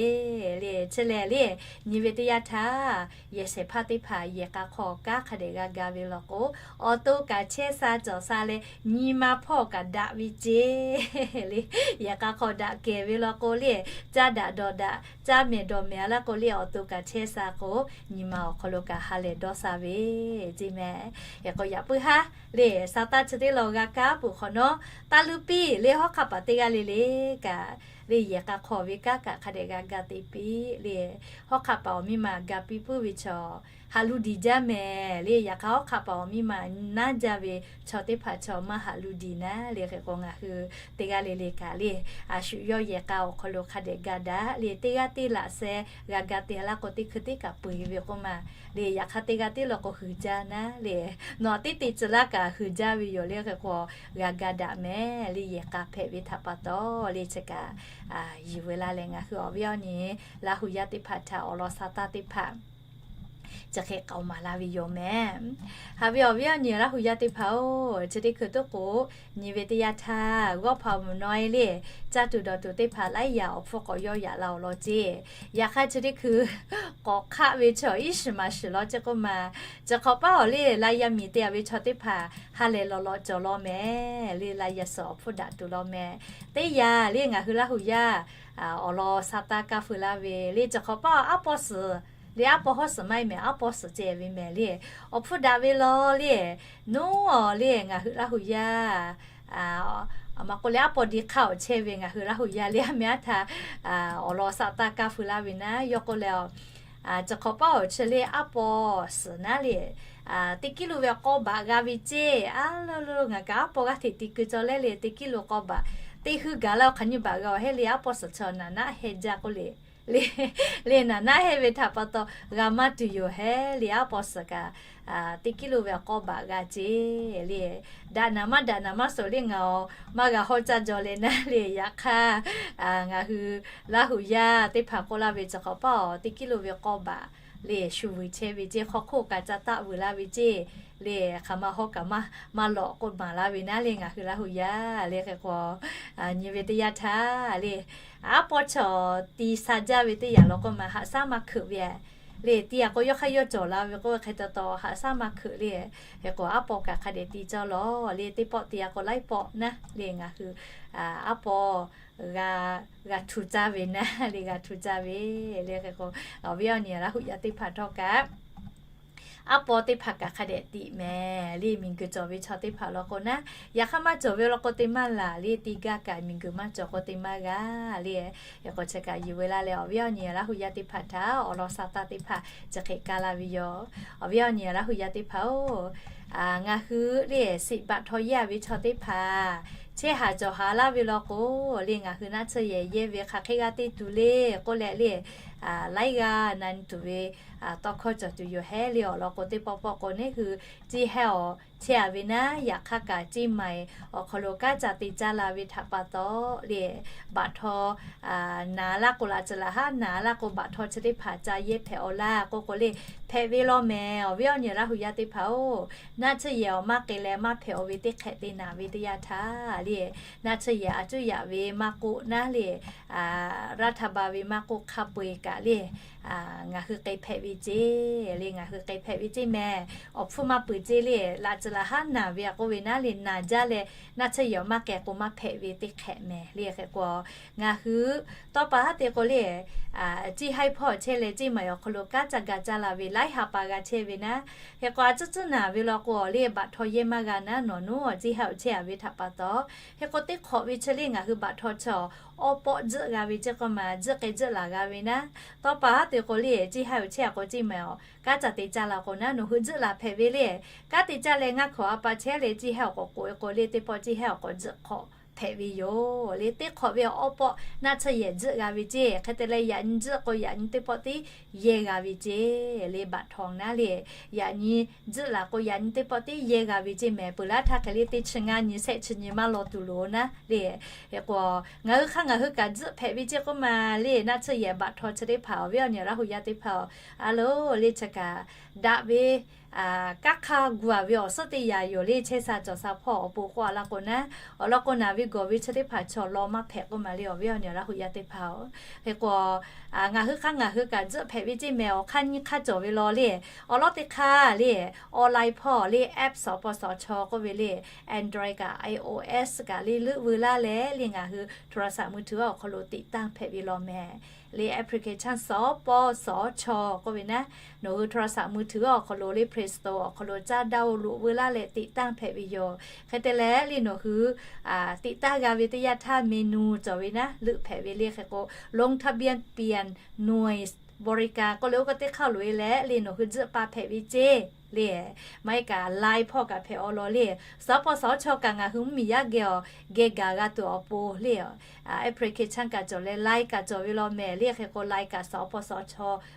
le. Chi lehˬ le, nyi ve teˇ yanˇ htaˇ yehˬ shehˍ hpaˇ teˇ hpaˍ yehˬ k'a hk'aw kanˉ hk'a dehꞈ g'a ga ve law k'o, awˬ to kaꞈ chehˇ sha cawˬ sha leh nyi ma hpawˇ kaꞈ daꞈ ve ceˇ le. Yehˬ k'a hk'aw daꞈ kehˬ ve law k'o le, caˇ daꞈ dawˬ daꞈ caˇ mehˍ dawˬ mehˍ a laˇ k'o le, awˬ to kaꞈ chehˇ sha k'o, nyi ma awˬ hk'aw lo kaꞈ ha lehˬ dawˇ sha ve ceˇ mehˍ. Hk'e k'o yaꞈ puiˉ haˉ le, sa taˇ chi teˇ law g'a kaˉ peuˬ hk'awꞈ nawˉ, taˇ luˇ piˇ le, hawˉ hk'aˆ paˍ teˇ g'aˇ le le kaꞈ le, yehˬ k'a hk'aw ve kanˉ kaꞈ hk'a dehꞈ g'a ga te piˇ le. Hawˉ hk'aˆ paˍ awˬ miˇ ma ga piˇ puiˉ ve chaw haꞈ lu diˬ jaˇ mehˍ le. Yaꞈ hk'aˇ hawˉ hk'aˆ paˍ awˬ miˇ ma naˉ jaˇ ve chaw teˇ hpaˍ chaw maˇ haꞈ lu diˬ naˉ le. Hk'e k'o ngaˬ hui teˇ g'aˇ le le kaꞈ le, a shu yawˇ yehˬ k'a awˬ hk'aw lo hk'a dehꞈ ga daꞈ le. Teˇ g'aˇ teˇ laꞈ sheh g'a ga te laˇ k'o, teˇ hkui teˇ kaꞈ peu eˬ ve k'oˆ ma le. Yaꞈ hk'aˇ teˇ g'aˇ teˇ law k'o huiˍ jaˇ naˉ le. Nawˬ teˇ te tcuh laˇ kaꞈ huiˍ jaˇ ve yoˬ le. Hk'e k'o g'a ga daꞈ mehˍ le, yehˬ k'a hpehꞈ ve htaꞈ pa taw le. Chi kaꞈ yuˬ ve laˇ leh ngaˬ hui awˬ viˉ awˬ nyi Laˇ hu yaˇ teˇ hpaˍ htaꞈ awˬ lawn sha taˇ teˇ hpaˍ chi hk'e k'aoˍ maˍ laˇ ve yoˬ mehˍ. Haꞈ ve awˬ viˉ awˬ nyi Laˇ hu yaˇ teˇ hpaˍ-oˬ, chi teˇ hkui toˉ k'o, nyi ve teˇ yanˇ htaˇ g'awˇ hpaˍ mvuhˬ naw e le, caˇ tuˬ dawˬ tuˬ teˇ hpaˍ laiˉ yaꞈ awˬ hpfuhˇ k'awꞈ yawˇ yaꞈ la awˬ lawn ceˇ. Yaꞈ hk'aˇ chi teˇ hkui k'awꞈ hk'aˆ ve chaw iˉ shiˍ maˍ shiˍ law ceˇ k'oˆ ma. Chi hk'awꞈ paˉ awˬ le la yaˇ miˬ te a ve chaw teˇ hpaˍ ha lehˬ lawꞈ lawꞈ cawˬ law mehˍ le, la yaˇ suhˍ awˬ hpfuhˇ daꞈ tuˬ law mehˍ. Teˇ yanˇ le ngaˬ hui Laˇ hu yaˇ awˬ lawn sha taˇ kaˇ feu laˇ ve le, chi hk'awꞈ paˉ awˬ aˉ paw suhˍ le, aˉ paw hawˉ suhˍ maˇ heˆ mehˍ, aˉ paw suhˍ ceh ve mehˍ le. Awˬ hpfuhˇ daꞈ ve law le, nuˉ awˬ le ngaˬ hui Laˇ hu yaˇ a ma k'oˆ le, aˉ paw di hk'aˇ awˬ chehˇ ve ngaˬ hui Laˇ hu yaˇ le, aˉ meh aˉ htaꞈ awˬ lawn sha taˇ kaˇ feu laˇ ve naˉ, yawˇ k'oˆ leh, chi hk'awꞈ paˉ awˬ chi le aˉ paw suhˍ naˉ le, teˇ kiˉ lo ve k'aw baꞈ g'a ve ceˇ. A lo lo ngaˬ kaꞈ aˉ paw g'aˇ hteꞈ ti keu cawˬ leh le, teˇ kiˉ lo k'aw baꞈ teˇ hui gaˬ la hk'aˬ nyi baꞈ g'a awˬ heˆ le, aˉ paw suhˍ chaw naˍ naˆ heh jaˇ k'oˆ le. le, le naˍ naˉ hehˇ ve htaꞈ pa taw g'a maˇ tuˬ yoˬ hehˉ le. Aˉ paw suhˍ kaꞈ teˇ kiˉ lo ve awˬ k'awˇ baꞈ g'a ceˇ le. Daꞈ naˍ maˇ daꞈ naˍ maˇ suhˍ le ngaˬ awˬ maˇ g'a hawˉ caˇ jaw leh naˉ le. Yaꞈ hk'aˇ, ngaˬ hui Laˇ huˍ yaˇ teˇ hpaˍ k'oˆ laˇ ve chi hk'awꞈ paˇ awˬ teˇ kiˉ lo ve k'awˇ baꞈ le shu vuiˬ chehˇ ve ceˇ. Hk'aw hk'oˆ kaꞈ ca taˆ vuiˬ laˇ ve ceˇ le. Hk'aˬ ma hawˉ kaꞈ maˇ lawꞈ k'oˆ maˍ laˇ ve naˉ le ngaˬ hui Laˇ huˍ yaˇ le. Hk'e k'o, nyi ve teˇ yanˇ htaˇ le, aˉ paw chaw ti sha jaˇ ve teˇ yanˇ law k'o maˇ haꞈ shaˉ maˇ hkeuꞈ ve le. Ti a k'o yawˇ hk'aˇ yawˇ cawˬ la ve k'oˆ ve hk'e te taw haꞈ shaˉ maˇ hkeuꞈ le. Hk'e k'o aˉ paw kaꞈ hk'a dehꞈ ti cawˇ lawˬ le. Teˇ pawˆ ti a k'o laiˉ pawˆ naˉ le ngaˬ hui aˉ paw g'a htu caˇ ve naˉ le g'a htu caˇ ve le. Hk'e k'o, awˬ viˉ awˬ nyi Laˇ huˍ yaˇ teˇ hpaˍ htawˇ kaꞈ aˉ paw teˇ hpaˍ kaꞈ hk'a dehꞈ tiꞈ mehˍ le. Miˬguiˬ cawˬ ve chaw teˇ hpaˍ law k'o naˉ, yaꞈ hk'aˇ maˇ cawˬ ve law k'o te maˇ laˬ le. Teˇ gaˇ kaꞈ miˬguiˬ maˇ cawˬ k'o te maˇ g'a le. Hk'e k'o chi kaꞈ yuˬ ve laˇ leh awˬ viˉ awˬ nyi Laˇ huˍ yaˇ teˇ hpaˍ htaꞈ awˬ lawn sha taˇ teˇ hpaˍ chi hk'e kaˇ laˇ ve yoˬ. Awˬ viˉ awˬ nyi Laˇ huˍ yaˇ teˇ hpaˍ-oˬ, ngaˬ hui le siꞈ baꞈ htaw yehˇ ve chaw teˇ hpaˍ chehˇ haˍ cawˬ haˍ laˇ ve law k'o le ngaˬ hui naˆ tsuhˇ yehˬ yehˇ ve hk'aˬ hk'e g'a te tuˬ le k'oˆ leh le, laiˉ g'aˇ na nyi tuˬ ve tawˇ hkawˇ cawˬ tuˬ yoˬ hehˉ le. Awˬ lawn k'o teˇ pawˆ pawˆ k'o neˉ hui Ceˇ Hehˇ awˬ chehˇ a ve naˉ, yaꞈ hk'aˇ kaꞈ Ceˇ Maiˍ awˬ hk'aw lo kanˉ ca te caˇ la ve htaꞈ pa taw le, baꞈ htaw naˍ laˇ k'o laꞈ tcuh laꞈ haˉ naˍ laˇ k'o baꞈ htaw chi teˇ hpaˍ ca yehˇ hpehꞈ aw laˇ k'oˆ k'o le, hpehꞈ ve law mehˍ. Awˬ viˉ awˬ nyi Laˇ huˍ yaˇ teˇ hpaˍ-oˬ, naˆ tsuhˇ yehˬ awˬ maˇ k'e leh maˇ hpehꞈ aw ve teˇ hk'ehꞈ te naˍ ve teˇ yanˇ htaˇ le, naˆ tsuhˇ yehˬ a cuˉ yaꞈ ve maˇ k'oˆ naˉ le, รัฐบาล ve maˇ k'oˆ hk'a peu-eˬ kaꞈ le, ngaˬ hui k'e hpehꞈ ve ceˇ le, ngaˬ hui k'e hpehꞈ ve ceˇ mehˍ. Awˬ hpfuhˇ maˇ peuˬ ceˇ le, laꞈ tcuh laꞈ haˉ naˍ ve a k'oˆ ve naˉ le, naˍ jaˇ leh naˆ tsuhˇ yehˬ awˬ maˇ k'e k'o maˇ hpehꞈ ve teˇ hk'ehꞈ mehˍ le. Hk'e k'o, ngaˬ hui tawˇ pa haˉ te k'o le, Ceˇ Haiˇ hpawˇ chehˇ leh Ceˇ Maiˍ awˬ hk'aw lo kanˉ ca ga caˇ la ve laiˉ ha pa g'a chehˇ ve naˉ. Hk'e k'o a cuˉ cuˉ naˍ ve law k'o le, baꞈ htaw yehˇ maˇ g'a naˉ nawˬ nuˉ Ceˇ Haiˇ awˬ chehˇ a ve htaꞈ pa taw. Hk'e k'o teˇ hk'awꞈ ve chi le ngaˬ hui baꞈ htaw chi awˬ awˇ pawˆ tzuhˆ g'a ve ceˇ k'o maˍ, tzuhˆ k'e tzuhˆ laˬ g'a ve naˉ. Tawˇ pa haˉ te k'o le, Ceˇ Haiˇ awˬ chehˇ a k'o Ceˇ Maiˍ awˬ kanˉ ca te caˇ la k'o naˉ nawˬ hui tzuhˆ laˬ hpehꞈ ve le. Kanˉ te caˇ leh ngaˇ hkawꞈ a pa chehˇ leh Ceˇ Haiˇ awˬ k'awꞈ k'oꞈ e k'o le, teˇ pawˆ Ceˇ Haiˇ awˬ k'awꞈ tzuhˆ hk'awꞈ hpehꞈ ve yoˬ le. Teˇ hk'awꞈ ve awˇ pawˆ naˆ tsuhˇ yehˬ tzuhˆ g'a ve ceˇ. Hk'e te leh yaꞈ nyi tzuhˆ k'o yaꞈ nyi teˇ pawˆ tiˉ yehˇ g'a ve ceˇ le. Baꞈ htaw naˉ le, yaꞈ nyi tzuhˆ laˬ k'o yaꞈ nyi teˇ pawˆ tiˉ yehˇ g'a ve ceˇ mehˍ. Peuˬ laˇ htaˇ hk'e le teˇ chi ngaˇ nyi shehˆ chi nyi maˇ law tuˬ loˍ naˉ le. Hk'e k'o, ngaˬ hui hk'aˇ ngaˬ hui kaꞈ tzuhˆ hpehꞈ ve ceˇ k'oˆ ma le, naˆ tsuhˇ yehˬ baꞈ htaw chi teˇ hpaˍ awˬ viˉ awˬ nyi Laˇ huˍ yaˇ teˇ hpaˍ-oˬ, a loˍ le chi kaꞈ daꞈ ve kanˉ hk'aˇ gu a ve awˬ suhˉ teˇ yanˇ yoˬ le. Chehˇ sha cawˬ sha hpawˇ awˬ pon k'oˆ a laˇ k'o naˉ, awˬ lawn k'o naˍ ve gawˬ ve chi teˇ hpaˍ chaw law maˇ hpehꞈ k'oˆ ma le, awˬ viˉ awˬ nyi Laˇ huˍ yaˇ teˇ hpaˍ-oˬ. Hk'e k'o, ngaˬ hui hk'aˇ ngaˬ hui kaꞈ tzuhˆ hpehꞈ ve ceˇ mehˍ. Awˬ hk'aˇ nyiˇ hk'aˇ cawˬ ve law le, awˬ lawn teˇ hk'aˇ le, online hpawˇ le app สปสช k'oˆ ve le, Android kaꞈ iOS kaꞈ le leuˆ veu laˇ leh le ngaˬ hui โทรศัพท์มือถือ awˬ hk'aw lo ติดตั้ง hpehꞈ ve law mehˍ. Le application สปสช k'oˆ ve naˉ, nawˬ hui โทรศัพท์มือถือ awˬ hk'aw lo le Play Store awˬ hk'aw lo caˇ ดาวน์โหลด veu laˇ leh ติดตั้ง hpehꞈ ve yoˬ. Hk'e te leh le nawˬ hui ติดตั้ง g'a ve teˇ yanˇ htaˇ menu cawˬ ve naˉ leuˆ hpehꞈ ve le. Hk'e k'o ลงทะเบียนเปลี่ยนหน่วยบริการ k'oˆ le oˇ kaꞈ teˇ hk'aˇ loꞈ e leh le nawˬ hui tzuhˆ pa hpehꞈ ve ceˇ le. Maˇ heˆ kaꞈ line hpawˇ kaꞈ hpehꞈ aw law le, สปสช kaꞈ ngaˬ hui mvuhˇmiˬ yaˇ geh awˬ geh gaˬ g'a tuˬ awˬ pon le, application kaꞈ cawˬ leh line kaꞈ cawˬ ve law mehˍ le. Hk'e k'o line kaꞈ สปสช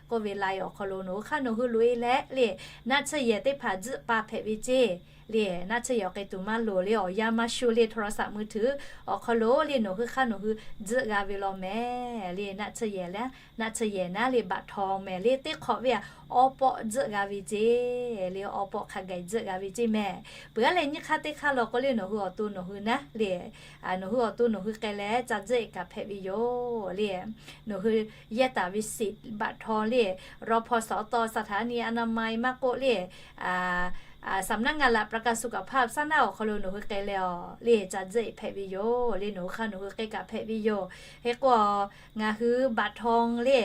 k'oˆ ve line awˬ hk'aw lo nawˬ hui hk'aˇ nawˬ hui loꞈ e leh le, naˆ tsuhˇ yehˬ teˇ hpaˍ tzuhˆ pa hpehꞈ ve ceˇ le. Naˆ tsuhˇ yehˬ awˬ k'e tuˬ maˇ loˍ le, awˬ yanˇ maˇ shu le โทรศัพท์มือถือ awˬ hk'aw lo le nawˬ hui hk'aˇ nawˬ hui tzuhˆ g'a ve law mehˍ le. Naˆ tsuhˇ yehˬ le, naˆ tsuhˇ yehˬ naˉ le บัตรทอง mehˍ le. Teˇ hk'awꞈ ve a awˇ pawˆ tzuhˆ g'a ve ceˇ le, awˇ pawˆ hk'a gaˬ tzuhˆ g'a ve ceˇ mehˍ. Peuˬ a leh nyiˇ hk'aˇ teˇ hk'aˇ law k'o le nawˬ hui awˬ to nawˬ hui naˉ le, nawˬ hui awˬ to nawˬ hui k'ai leh ca tzuhˆ e kaꞈ hpehꞈ ve yoˬ le. Nawˬ hui yehˇ taˍ ve สิทธิ์บัตรทอง le, รพสต สถานีอนามัย maˇ k'oˆ le, สำนักงานหลักประกันสุขภาพ shaˉ naˆ awˬ hk'aw lo nawˬ hui k'ai leh awˬ le ca tzuhˆ e hpehꞈ ve yoˬ le. Nawˬ hui hk'aˇ nawˬ hui k'e kaꞈ hpehꞈ ve yoˬ. Hk'e k'o ngaˬ hui บัตรทอง le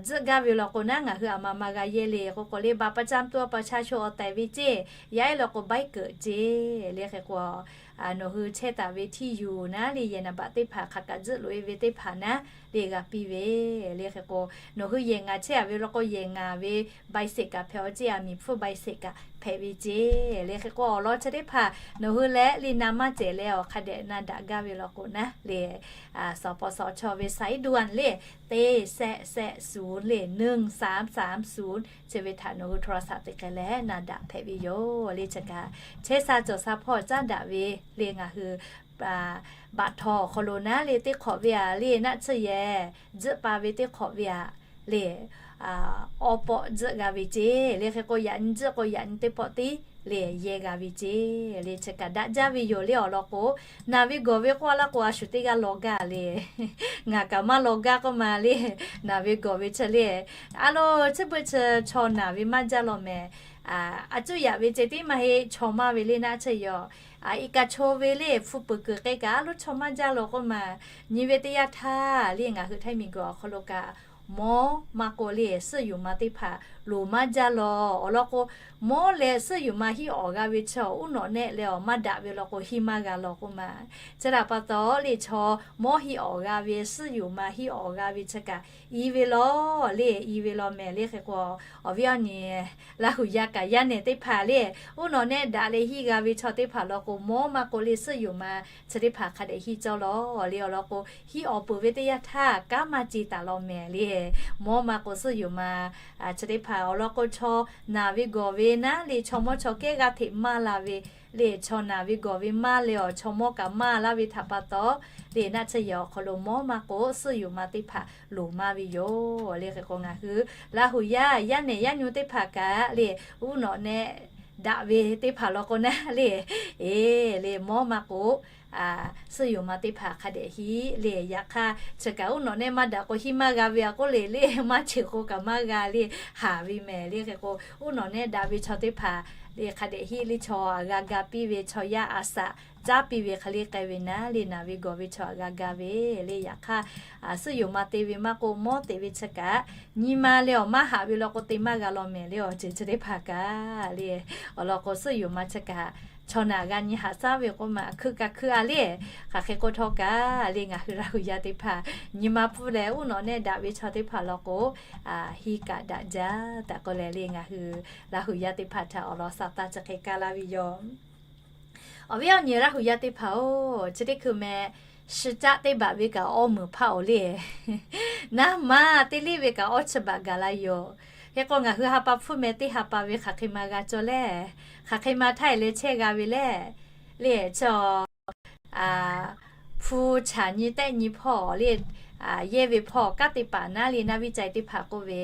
tzuhˆ gaˇ ve law k'o naˉ ngaˬ hui a ma ma g'a yehˇ le k'oˆ k'o le บัตรประจำตัวประชาชน awˬ tehˬ ve ceˇ. Yaˇ e law k'o ใบเกิด ceˇ le. Hk'e k'o nawˬ hui chehˇ taˍ ve ที่อยู่ naˉ le, yehˬ naˍ baꞈ teˇ hpaˍ hk'aˬ kaꞈ tzuhˆ loꞈ e ve teˇ hpaˍ naˉ le g'a piˇ ve le. Hk'e k'o, nawˬ hui yehˬ ngaˬ chehˇ a ve law k'o, yehˬ ngaˬ ve ใบเสร็จ kaꞈ hpehꞈ, awˬ ceˇ a miˬ hpfuhˇ ใบเสร็จ kaꞈ hpehꞈ ve ceˇ le. Hk'e k'o, awˬ lawn chi teˇ hpaˍ nawˬ hui leh le na maˇ cehˬ leh awˬ hk'a dehꞈ na daꞈ gaˇ ve law k'o naˉ le, สปสช ve saiˉ duan le, teˇ shehˆ shehˆ suˍ le, หนึ่งสามสามศูนย์ chi ve htaꞈ nawˬ hui โทรศัพท์ te k'ai leh na daꞈ hpehꞈ ve yoˬ le. Chi kaꞈ chehˇ sha cawˬ sha hpawˇ caˉ daꞈ ve le ngaˬ hui บัตรทอง awˬ hk'aw lo naˉ le, teˇ hk'awꞈ ve aꞈ le naˆ tsuhˇ yehˬ tzuhˆ pa ve teˇ hk'awꞈ ve aꞈ le, awˬ pawˆ tzuhˆ g'a ve ceˇ le. Hk'e k'o, yaꞈ nyi tzuhˆ k'o yaꞈ nyi teˇ pawˆ tiˉ le yehˇ g'a ve ceˇ le. Chi kaꞈ daꞈ jaˇ ve yoˬ le. Awˬ lawn k'o, naˬ ve gawˬ ve k'oˆ a laˇ k'o, a shu teˇ g'aˇ law gaˇ le. Ngaˬ kaꞈ maˇ law gaˇ k'oˆ ma le. Naˬ ve gawˬ ve chi le, a lo, chi beuꞈ chi chaw naˬ ve maˇ jaˇ law mehˍ. A cuˇ yaꞈ ve ceh tiˉ maˇ heˆ, chaw maˇ ve le naˆ tsuhˇ yehˬ, i kaꞈ chaw ve le hpu peuˬ kuiˬ k'ai kaꞈ a lo chaw maˇ jaˇ law k'oˆ ma. Nyi ve teˇ yanˇ htaˇ le ngaˬ hui ไทย miˬ guiˬ awˬ hk'aw lo kaꞈ mawˇ maˇ k'o le suhˉ yoˍ ma teˇ hpaˍ loˍ maˇ jaˇ law. Awˬ lawn k'o, mawˇ leh suhˉ yoˍ ma hiˆ awˍ g'a ve chi awˬ uˉ nawꞈ nehˆ leh awˬ maˇ daꞈ ve law k'o, hiˆ maˇ g'a law k'oˆ ma. Chi htaꞈ pa taw le chaw mawˇ hiˆ awˍ g'a ve, suhˉ yoˍ ma hiˆ awˍ g'a ve chi kaꞈ i ve law le, i ve law mehˍ le. Hk'e k'o, awˬ viˉ awˬ nyi Laˇ huˍ yaˇ kaꞈ yaˇ nehˬ teˇ hpaˍ le, uˉ nawꞈ nehˆ daꞈ leh hiˆ g'a ve chaw teˇ hpaˍ law k'o, mawˇ maˇ k'o le suhˉ yoˍ ma chi teˇ hpaˍ hk'a dehꞈ hiˆ cawˇ law le. Awˬ lawn k'o, hiˆ awˍ peuˬ ve teˇ yanˇ htaˇ kanˉ maˇ ce taˍ law mehˍ le. Mawˇ maˇ k'o suhˉ yoˍ ma chi teˇ hpaˍ awˬ lawn k'o, chaw naˬ ve gawˬ ve naˉ le chaw mawˇ chaw kehˉ g'aˇ hteꞈ maˇ la ve le, chaw naˬ ve gawˬ ve maˇ leh awˬ chaw mawˇ kaꞈ maˇ laˇ ve htaꞈ pa taw le, naˆ tsuhˇ yehˬ awˬ hk'aw lo mawˇ maˇ k'o suhˉ yoˍ ma teˇ hpaˍ loˍ maˇ ve yoˬ le. Hk'e k'o, ngaˬ hui Laˇ huˍ yaˇ yaˇ nehˬ yaˇ nyi teˇ hpaˍ kaꞈ le, uˉ nawꞈ nehˆ daꞈ ve teˇ hpaˍ law k'o naˉ le, e le mawˇ maˇ k'o suhˉ yoˍ ma teˇ hpaˍ hk'a dehꞈ hiˆ le. Yaꞈ hk'aˇ, chi kaꞈ uˉ nawꞈ nehˆ maˇ daꞈ k'o hiˆ maˇ g'a ve a k'oˆ le le, maˇ cheˬ k'o kaꞈ maˇ g'a le, haˍ ve mehˍ le. Hk'e k'o, uˉ nawꞈ nehˆ daꞈ ve chaw teˇ hpaˍ le hk'a dehꞈ hiˆ le, chaw aꞈ g'a ga piˇ ve, chaw yaˇ aꞈ shaꞈ caˉ piˇ ve hk'e le k'ai ve naˉ le, naˬ ve gawˬ ve chaw aꞈ g'a ga ve le. Yaꞈ hk'aˇ, suhˉ yoˍ ma te ve maˇ k'o mawˇ te ve chi kaꞈ nyi ma leh awˬ maˇ haꞈ ve law k'o te maˇ g'a law mehˍ le. Awˬ ceuˬ chi teˇ hpaˍ kaꞈ le, awˬ lawn k'o suhˉ yoˍ ma chi kaꞈ chaw naˬ g'a nyi haꞈ shaˉ ve k'oˆ ma, hkui kaꞈ hkui a le. Hk'aˬ hk'e k'o htawˇ kaꞈ le, ngaˬ hui Laˇ huˍ yaˇ teˇ hpaˍ nyi ma pfuhˇ leh uˉ nawꞈ nehˆ daꞈ ve chaw teˇ hpaˍ law k'o, hiˆ kaꞈ daꞈ jaˇ taˍ k'oˆ leh le, ngaˬ hui Laˇ huˍ yaˇ teˇ hpaˍ htaꞈ awˬ lawn sha taˇ chi hk'e kaˇ laˇ ve yoˬ. Awˬ viˉ awˬ nyi Laˇ huˍ yaˇ teˇ hpaˍ-oˬ, chi teˇ hkui meh, shi caˆ teˇ baꞈ ve kaꞈ awˇ meunˍ hpaˆ-oˬ le. Naˉ maˇ teˇ leˇ ve kaꞈ awˇ chi baꞈ gaˬ la yoˬ. Hk'e k'o, ngaˬ hui ha pa hpfuhˇ meh teˇ ha pa ve hk'aˬ hk'e ma g'a cawˇ le. Hk'aˬ hk'e ma htaˇ e leh chehˇ g'a ve le. Le chi hpu chaꞈ nyi tehˆ nyi hpawˇ le, yehˇ ve hpawˇ kanˉ te paˍ naˉ le, naˉ viˇ cai teˇ hpaˍ k'oˆ ve,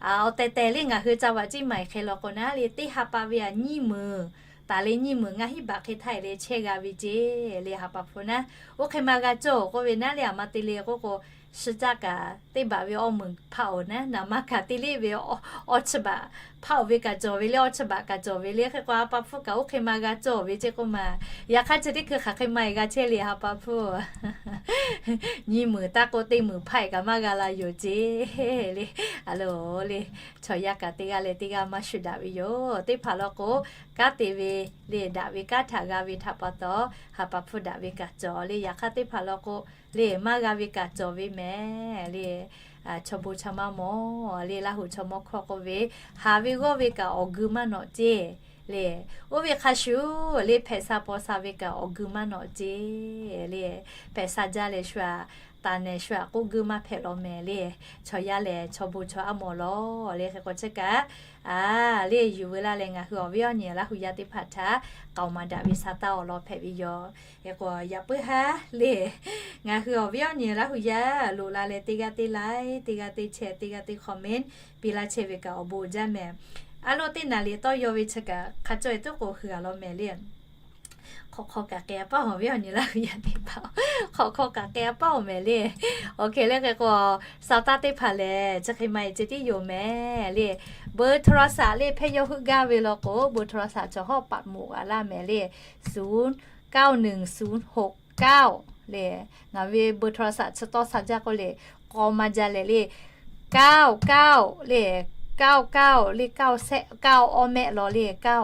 awˬ tehˬ tehˬ le ngaˬ hui ca vaꞈ ciˉ ma e hk'e law k'o naˉ le, teˇ ha pa ve aꞈ nyiˇ meunˍ, taˍ le nyiˇ meunˍ ngaˇ hinˉ baꞈ hk'e htaˇ e leh chehˇ g'a ve ceˇ le. Ha pa hpfuhˇ naˉ, oˇ hk'e ma g'a cawˇ-oˬ k'oˆ ve naˉ le, aˬ ma te le k'oˆ k'o, shi caˆ kaꞈ teˇ baꞈ ve awˇ meunˍ hpaˆ-oˬ naˉ, naˍ ma kaꞈ teˇ leˇ ve awˇ chi baꞈ hpaˆ-oˬ ve kaꞈ cawˬ ve le, awˇ chi baꞈ kaꞈ cawˬ ve le. Hk'e k'o, ha pa hpfuhˇ kaꞈ oˇ hk'e ma g'a cawˇ ve ceˇ k'oˆ ma. Yaꞈ hk'aˇ chi teˇ hkui hk'aˬ hk'e ma e g'a chehˇ le, ha pa hpfuhˇ nyiˇ meunˍ taˇ k'oˆ teˇ meunˍ hpaˆ e kaꞈ maˇ g'a la yoˬ ceˇ le. A lo le, chaw yaˇ kaꞈ teˇ g'aˇ leh teˇ g'aˇ maˇ shuˍ daꞈ ve yoˬ. Teˇ hpaˍ law k'o, kanˉ te ve le, daꞈ ve kanˉ htaꞈ g'a ve htaꞈ pa taw, ha pa hpfuhˇ daꞈ ve kaꞈ cawˬ le. Yaꞈ hk'aˇ teˇ hpaˍ law k'o, le maˇ g'a ve kaꞈ cawˬ ve mehˍ le. Chaw bon chaw maˇ mawˬ le, Laˇ huˍ chaw mawˇ hkawˇ k'oˆ ve, haˍ ve g'awˇ ve kaꞈ awˬ geu maˇ nawꞈ ceˇ le. Oˇ ve hk'a shuˍ le, hpehꞈ sha paw sha ve kaꞈ awˬ geu maˇ nawꞈ ceˇ le. Hpehꞈ sha jaˇ leh shu aꞈ, taˍ nehˬ shu aꞈ k'oˆ geu maˇ hpehꞈ law mehˍ le. Chaw yaˇ lehˬ chaw bon chaw aˉ mawˬ law le. Hk'e k'o chi kaꞈ, a le, yuˬ veu laˇ leh ngaˬ hui awˬ viˉ awˬ nyi Laˇ huˍ yaˇ teˇ hpaˍ htaꞈ k'aoˍ maˍ daꞈ ve sha taˇ awˬ lawn hpehꞈ ve yoˬ. Hk'e k'o, yaꞈ puiˉ haˉ le, ngaˬ hui awˬ viˉ awˬ nyi Laˇ huˍ yaˇ loꞈ la leh teˇ g'aˇ teˇ like, teˇ g'aˇ teˇ share, teˇ g'aˇ teˇ comment piˇ laˇ chehˇ ve kaꞈ awˬ bon jaˇ mehˍ. A lo, teˇ naˍ liꞈ tawˇ yaw ve chi kaꞈ hk'a cawˇ e tuˉ k'o hui a law mehˍ le. Hk'awꞈ hk'aw kaꞈ k'ai a paˇ awˬ viˉ awˬ nyi Laˇ huˍ yaˇ teˇ hpaˍ, hk'awꞈ hk'aw kaꞈ k'ai a paˇ awˬ mehˍ le. Oˇ hk'e le, hk'e k'o, sha taˇ teˇ hpaˍ lehˬ chi hk'e ma e ceh tiˉ yoˬ mehˍ le. เบอร์โทรศัพท์ le hpehˇ yawˇ heuˆ gaˇ ve law k'o, เบอร์โทรศัพท์ cawˬ hawˉ paˍ moˍ g'a laˇ mehˍ le. ศูนย์ เก้า หนึ่ง ศูนย์ หก เก้า le, ngaˬ ve เบอร์โทรศัพท์ chi tawˇ sha jaˇ k'oˆ le, k'aw maˇ jaˇ leh le, เก้า เก้า le, เก้า เก้า le, เก้า awˇ mehˆ law le, เก้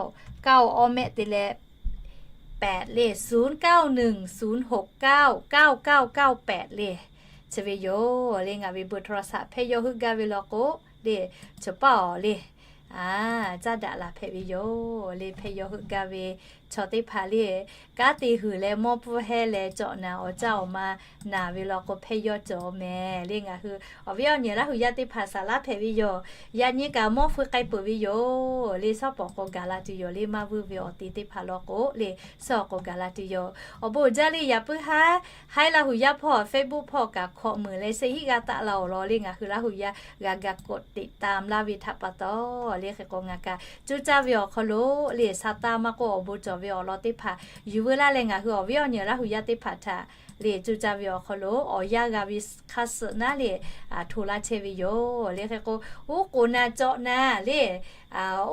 า awˇ mehˆ te leh แปด le, ศูนย์ เก้า หนึ่ง ศูนย์ หก เก้า เก้า เก้า เก้า แปด le, chi ve yoˬ. Le ngaˬ ve เบอร์โทรศัพท์ hpehˇ yawˇ heuˆ gaˇ ve law k'o, le, chi paˇ awˬ le, caˉ daꞈ laˬ hpehꞈ ve yoˬ. Le hpehˇ yawˇ heuˆ gaˇ ve chaw teˇ hpaˍ le, kanˉ te huiˬ leh mawˇ pfuhˇ hehnˇ leh cawꞈ naˍ awˬ caˇ awˬ ma naˍ ve law k'o, hpehˇ yawˇ cawˬ mehˍ. Le ngaˬ hui awˬ viˉ awˬ nyi Laˇ hu yaˇ teˇ hpaˍ saˍ laˇ hpehꞈ ve yoˬ. Yaꞈ nyi kaꞈ mawˇ feu k'ai peuˬ ve yoˬ. Le shaˉ pawˍ k'o gaˬ la tuˬ yoˬ. Le maˇ vuiˇ ve awˬ te teˇ hpaˍ law k'o, le shaˉ awˬ k'o gaˬ la tuˬ yoˬ. Awˬ bon uiˍ jaˇ le yaꞈ puiˉ haˉ, haiˉ Laˇ hu yaˇ hpawˇ Facebook hpawˇ kaꞈ hkawꞈ meunˍ leh se hiˆ g'a taˆ la awˬ lawn le ngaˬ hui Laˇ hu yaˇ g'a ga กดติดตาม laˇ ve htaꞈ pa taw, le hk'e k'o ngaˬ kaꞈ coˇ caˇ ve awˬ hk'aw lo le sa taˇ maˇ k'oˆ, awˬ bon cawˬ ve awˬ lawn teˇ hpaˍ yuˬ veu laˇ leh ngaˬ hui awˬ viˉ awˬ nyi Laˇ hu yaˇ teˇ hpaˍ htaꞈ le coˇ caˇ ve awˬ hk'aw lo awˬ yanˇ g'a ve hk'a suhˍ naˉ le, hto laˇ chehˇ ve yoˬ. Le hk'e k'o, uˉ k'oˍ na cawꞈ na le,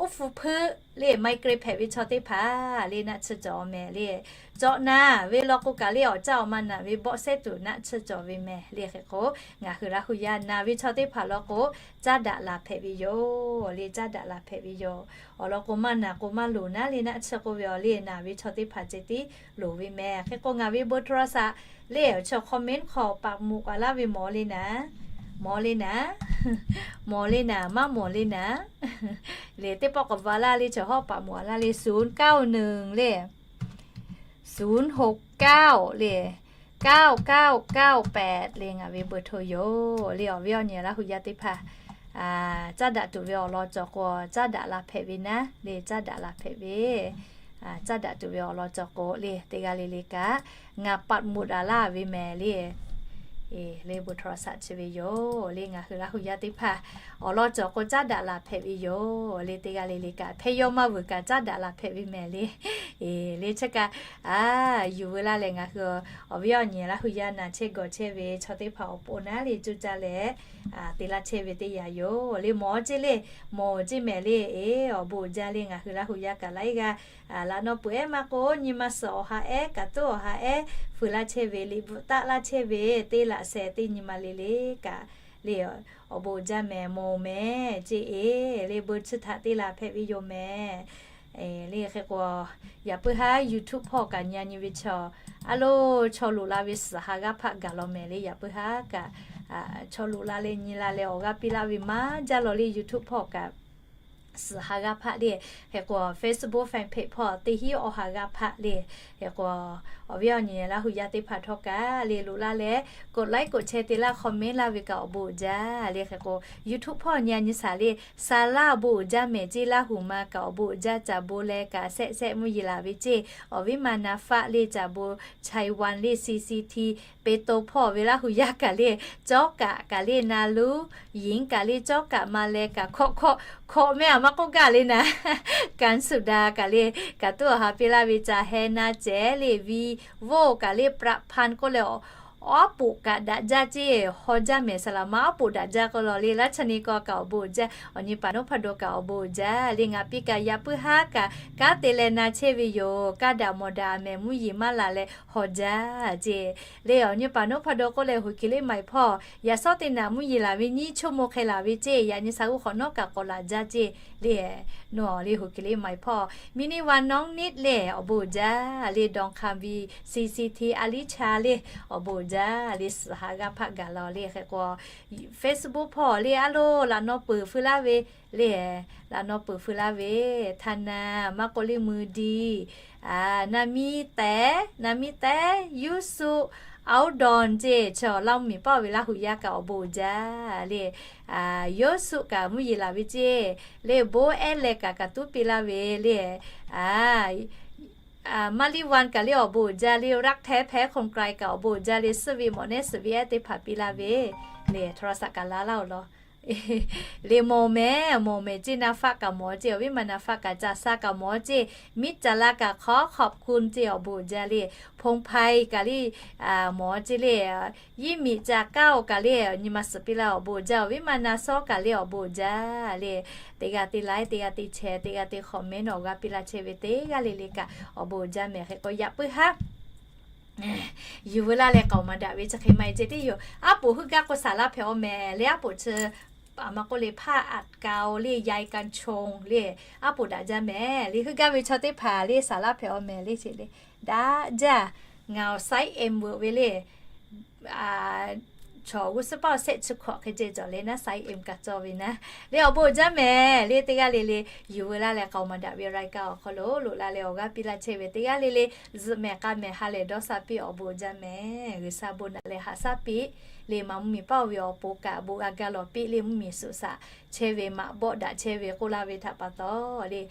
uˉ hpu hpeuˆ le ไมเกรน hpehꞈ ve chaw teˇ hpaˍ le naˆ tsuhˇ cawˬ mehˍ le. Cawꞈ na ve law k'o kaꞈ le awˬ caˇ awˬ ma naˍ ve bawˆ sehˉ tuˬ naˆ tsuhˇ cawˬ ve mehˍ. Le hk'e k'o, ngaˬ hui Laˇ hu yaˇ naˍ ve chaw teˇ hpaˍ law k'o, caˉ daꞈ laˬ hpehꞈ ve yoˬ. Le caˉ daꞈ laˬ hpehꞈ ve yoˬ. Awˬ lawn k'o maˇ naˍ k'o maˇ loˍ naˉ le naˆ tsuhˇ k'oˆ ve awˬ le naˍ ve chaw teˇ hpaˍ ceh tiˉ loˍ ve mehˍ. Hk'e k'o ngaˬ ve เบอร์โทรศัพท์ le awˬ chi comment hk'aw ปักหมุด a laˇ ve mawˬ le naˍ, mawˬ le naˍ, mawˬ le naˍ, maˇ mawˬ le naˍ. Le teˇ pawˆ k'awꞈ va laˇ le, chaw hawˉ ปักหมุด a laˇ le ศูนย์ เก้า หนึ่ง le, ศูนย์ หก เก้า le, เก้า เก้า เก้า แปด le ngaˬ ve เบอร์โทร yoˬ. Le awˬ viˉ awˬ nyi Laˇ hu yaˇ teˇ hpaˍ caˉ daꞈ tuˬ ve awˬ lawn cawˬ k'o caˉ daꞈ la hpehꞈ ve naˉ le, caˉ daꞈ la hpehꞈ ve, caˉ daꞈ tuˬ ve awˬ lawn cawˬ k'o le teˇ g'aˇ le le kaꞈ ngaˬ ปักหมุด a laˇ ve mehˍ le. Le เบอร์โทรศัพท์ chi ve yoˬ. Le ngaˬ hui Laˇ hu yaˇ teˇ hpaˍ awˬ lawn cawˬ k'o caˉ daꞈ laˬ hpehꞈ ve yoˬ. Le teˇ g'aˇ le le kaꞈ hpehˇ yawˇ maˇ vuiˬ kaꞈ caˉ daꞈ laˬ hpehꞈ ve mehˍ le. Le chi kaꞈ yuˬ veu laˇ leh ngaˬ hui awˬ viˉ awˬ nyi Laˇ hu yaˇ naˍ chehˇ gawˬ chehˇ ve chaw teˇ hpaˍ awˬ pon naˉ le coˇ caˇ leh te laˇ chehˇ ve teˇ yanˇ yoˬ. Le mawˬ ceˇ le, mawˬ ceˇ mehˍ le. Awˬ bon uiˍ jaˇ le ngaˬ hui Laˇ hu yaˇ kaꞈ laiˉ g'aˇ laꞈ naw peuˬ ehˉ maˇ k'o, nyi ma suhˍ awˬ ha ehˉ, kaꞈ tuˉ awˬ ha ehˉ, feu laˇ chehˇ ve, liꞈ bvuhꞈ taˆ laˇ chehˇ ve, teˇ laꞈ sheh teˇ nyi ma le le kaꞈ le, awˬ bon uiˍ jaˇ mehˍ, mawˬ mehˍ ceˇ e. Le เบอร์ chi htaꞈ te laˬ hpehꞈ ve yoˬ mehˍ. Le hk'e k'o, yaꞈ puiˉ haˉ YouTube hpawˇ kaꞈ nyi a nyi ve chaw, a lo, chaw loꞈ la ve suhˍ ha g'aˇ hpaˆ gaˬ law mehˍ le. Yaꞈ puiˉ haˉ kaꞈ chaw loꞈ la leh nyi la leh awˬ g'aˇ piˇ laˇ ve maˇ jaˇ law le. YouTube hpawˇ kaꞈ suhˍ ha g'aˇ hpaˆ le. Hk'e k'o Facebook fan page hpawˇ teˇ hinˉ awˬ ha g'aˇ hpaˆ le. Hk'e k'o, awˬ viˉ awˬ nyi Laˇ hu yaˇ teˇ hpaˍ htawˇ kaꞈ le loꞈ la leh กดไลค์ กดแชร์ te laˇ คอมเมนต์ laˇ ve kaꞈ awˬ bon uiˍ jaˇ le. Hk'e k'o YouTube hpawˇ nyi a nyi saˍ le, saˍ laˇ awˬ bon uiˍ jaˇ mehˍ ceˇ Laˇ hu ma kaꞈ awˬ bon uiˍ jaˇ. Caˍ bon leh kaꞈ shehˆ shehˆ mvuhˇ yeˬ laˬ ve ceˇ, awˬ viˉ ma na faˆ le. Caˍ bon Taiwan le C C T, เปโตร hpawˇ ve Laˇ hu yaˇ kaꞈ le, cawˇ kaꞈ kaꞈ le na luˉ, yinˉ kaꞈ le cawˇ kaꞈ ma leh kaꞈ hkawꞈ hkawꞈ hkawꞈ mehˍ a maˇ k'oˆ gaˇ le naˍ. Kanˉ suˍ daꞈ kaꞈ le, kaꞈ tuˉ awˬ ha piˇ laˇ ve ca heh na cehˉ le, vi voˇ kaꞈ le pra pan k'oˆ leh, awˉ poꞈ kaꞈ daꞈ jaˇ ceˇ, haw jaˇ mehˍ saˍ laˍ ma awˉ poꞈ daꞈ jaˇ k'oˆ law le. Laˇ chaˇ ni kawˇ kaꞈ awˬ bon uiˍ jaˇ, awˬ nyi paˍ nawˉ hpaˇ daw kaꞈ awˬ bon uiˍ jaˇ le. Ngaˬ piˇ kaꞈ yaꞈ puiˉ haˉ kaꞈ kanˉ te leh na chehˇ ve yoˬ. Kaˇ daꞈ mawˬ daꞈ mehˍ mvuhˇ yeˬ maˇ laˬ leh haw jaˇ ceˇ le. Awˬ nyi paˍ nawˉ hpaˇ daw k'oˆ leh หัวเขียวเลขใหม่ hpawˇ yaꞈ shawˉ teˇ naꞈ mvuhˇ yeˬ laˬ ve nyiˇ ชั่วโมง hk'e laˬ ve ceˇ. Yaꞈ nyi saˍ g'uˇ hk'awꞈ nawˉ kaꞈ k'awꞈ laˬ jaˇ ceˇ le. Nawˬ le หัวเขียวเลขใหม่ hpawˇ มินิวัน น้องนิด le awˬ bon uiˍ jaˇ le. Dawˇ hk'aˇ ve C C T a liˇ cha le awˬ bon uiˍ jaˇ le. Suhˍ ha g'aˇ hpaˆ gaˬ law le. Hk'e k'o Facebook hpawˇ le a lo laꞈ naw peuˬ feu laˇ ve le, laꞈ naw peuˬ feu laˇ ve, htaˇ naˍ maˇ k'oˆ le mui di, na miˇ tehˉ, na miˇ tehˉ Yuˇsuˆ, Aoˉ Dawˬ ceˇ, chaw Laˇ miˬ paˇ ve Laˇ hu yaˇ kaꞈ awˬ bon uiˍ jaˇ le. Yuˇsuˆ kaꞈ mvuhˇ yeˬ laˬ ve ceˇ le. Bon ehˉ leh kaꞈ kaꞈ tuˉ piˇ laˇ ve le. Maˇ liˇ วัน kaꞈ le awˬ bon uiˍ jaˇ le. Raˇ hteˇ hpehˇ คนไกล kaꞈ awˬ bon uiˍ jaˇ le. Suhˆ ve mawꞈ nehˉ suhˍ ve ehˉ teˇ hpaˍ piˇ laˇ ve le. โทรศัพท์ kaꞈ la laˇ-oˬ law le. Mawˬ mehˍ, mawˬ mehˍ ceˇ. Na faˆ kaꞈ mawˬ ceˇ, awˬ viˉ ma na faˆ kaꞈ ca shaˉ kaꞈ mawˬ ceˇ. Miˉ ca laˇ kaꞈ hk'awꞈ ขอบคุณ ceˇ awˬ bon uiˍ jaˇ le. พงษ์ไพร kaꞈ le mawˬ ceˇ le. Yiˇ miꞈ ca kaˇ-oˬ kaꞈ le nyi ma suhˍ piˇ laˇ awˬ bon uiˍ jaˇ. Awˬ viˉ ma na shawˉ kaꞈ le awˬ bon uiˍ jaˇ le. Teˇ g'aˇ te laiˉ, teˇ g'aˇ te chehˇ, teˇ g'aˇ te hk'awꞈ mehˉ nawˬ g'a piˇ laˇ chehˇ ve teˇ g'aˇ le le kaꞈ awˬ bon uiˍ jaˇ mehˍ. Hk'e k'o yaꞈ puiˉ haˉ yuˬ veu laˇ leh k'aoˍ maˍ daꞈ ve chi hk'e maˇ heˆ ceˇ teˇ yoˬ. Aˉ poꞈ heuˆ gaˇ k'o saˍ laˇ hpehꞈ-oˬ mehˍ le. Aˉ poꞈ chi aˬ ma k'oˆ le ผ้าอัดกาว le, ใยกันชง le, aˉ poꞈ daꞈ jaˇ mehˍ le. Heuˆ gaˇ ve chaw teˇ hpaˍ le saˍ laˇ hpehꞈ-aw mehˍ le ceꞈ le. Daꞈ jaˇ. Ngaˬ awˬ size M veuꞈ ve le. Chaw g'uˇ suhˉ paˇ awˬ sehˆ chi hkawꞈ hk'e ceh cawˬ le naˉ, size M kaꞈ cawˬ ve naˉ le. Awˬ bon jaˇ mehˍ le. Teˇ g'aˇ le le yuˬ veu laˇ leh k'aoˍ maˍ daꞈ ve รายการ awˬ hk'aw lo loꞈ la leh awˬ g'aˇ piˇ laˇ chehˇ ve teˇ g'aˇ le le zuhꞈ mehˍ k'a mehˍ ha lehˬ dawˇ sha piˇ, awˬ bon jaˇ mehˍ. G'uiˬsha bon naꞈ leh haꞈ shaˉ piˇ le. Maˍ mvuhˇmiˬ paˇ oˇ ve awˬ pon kaꞈ bon g'a gaˇ lawˬ piˇ le. Mvuhˇmiˬ suꞈ shaꞈ chehˇ ve maꞈ bawˆ daꞈ chehˇ ve k'oˆ laˇ ve htaꞈ pa taw le,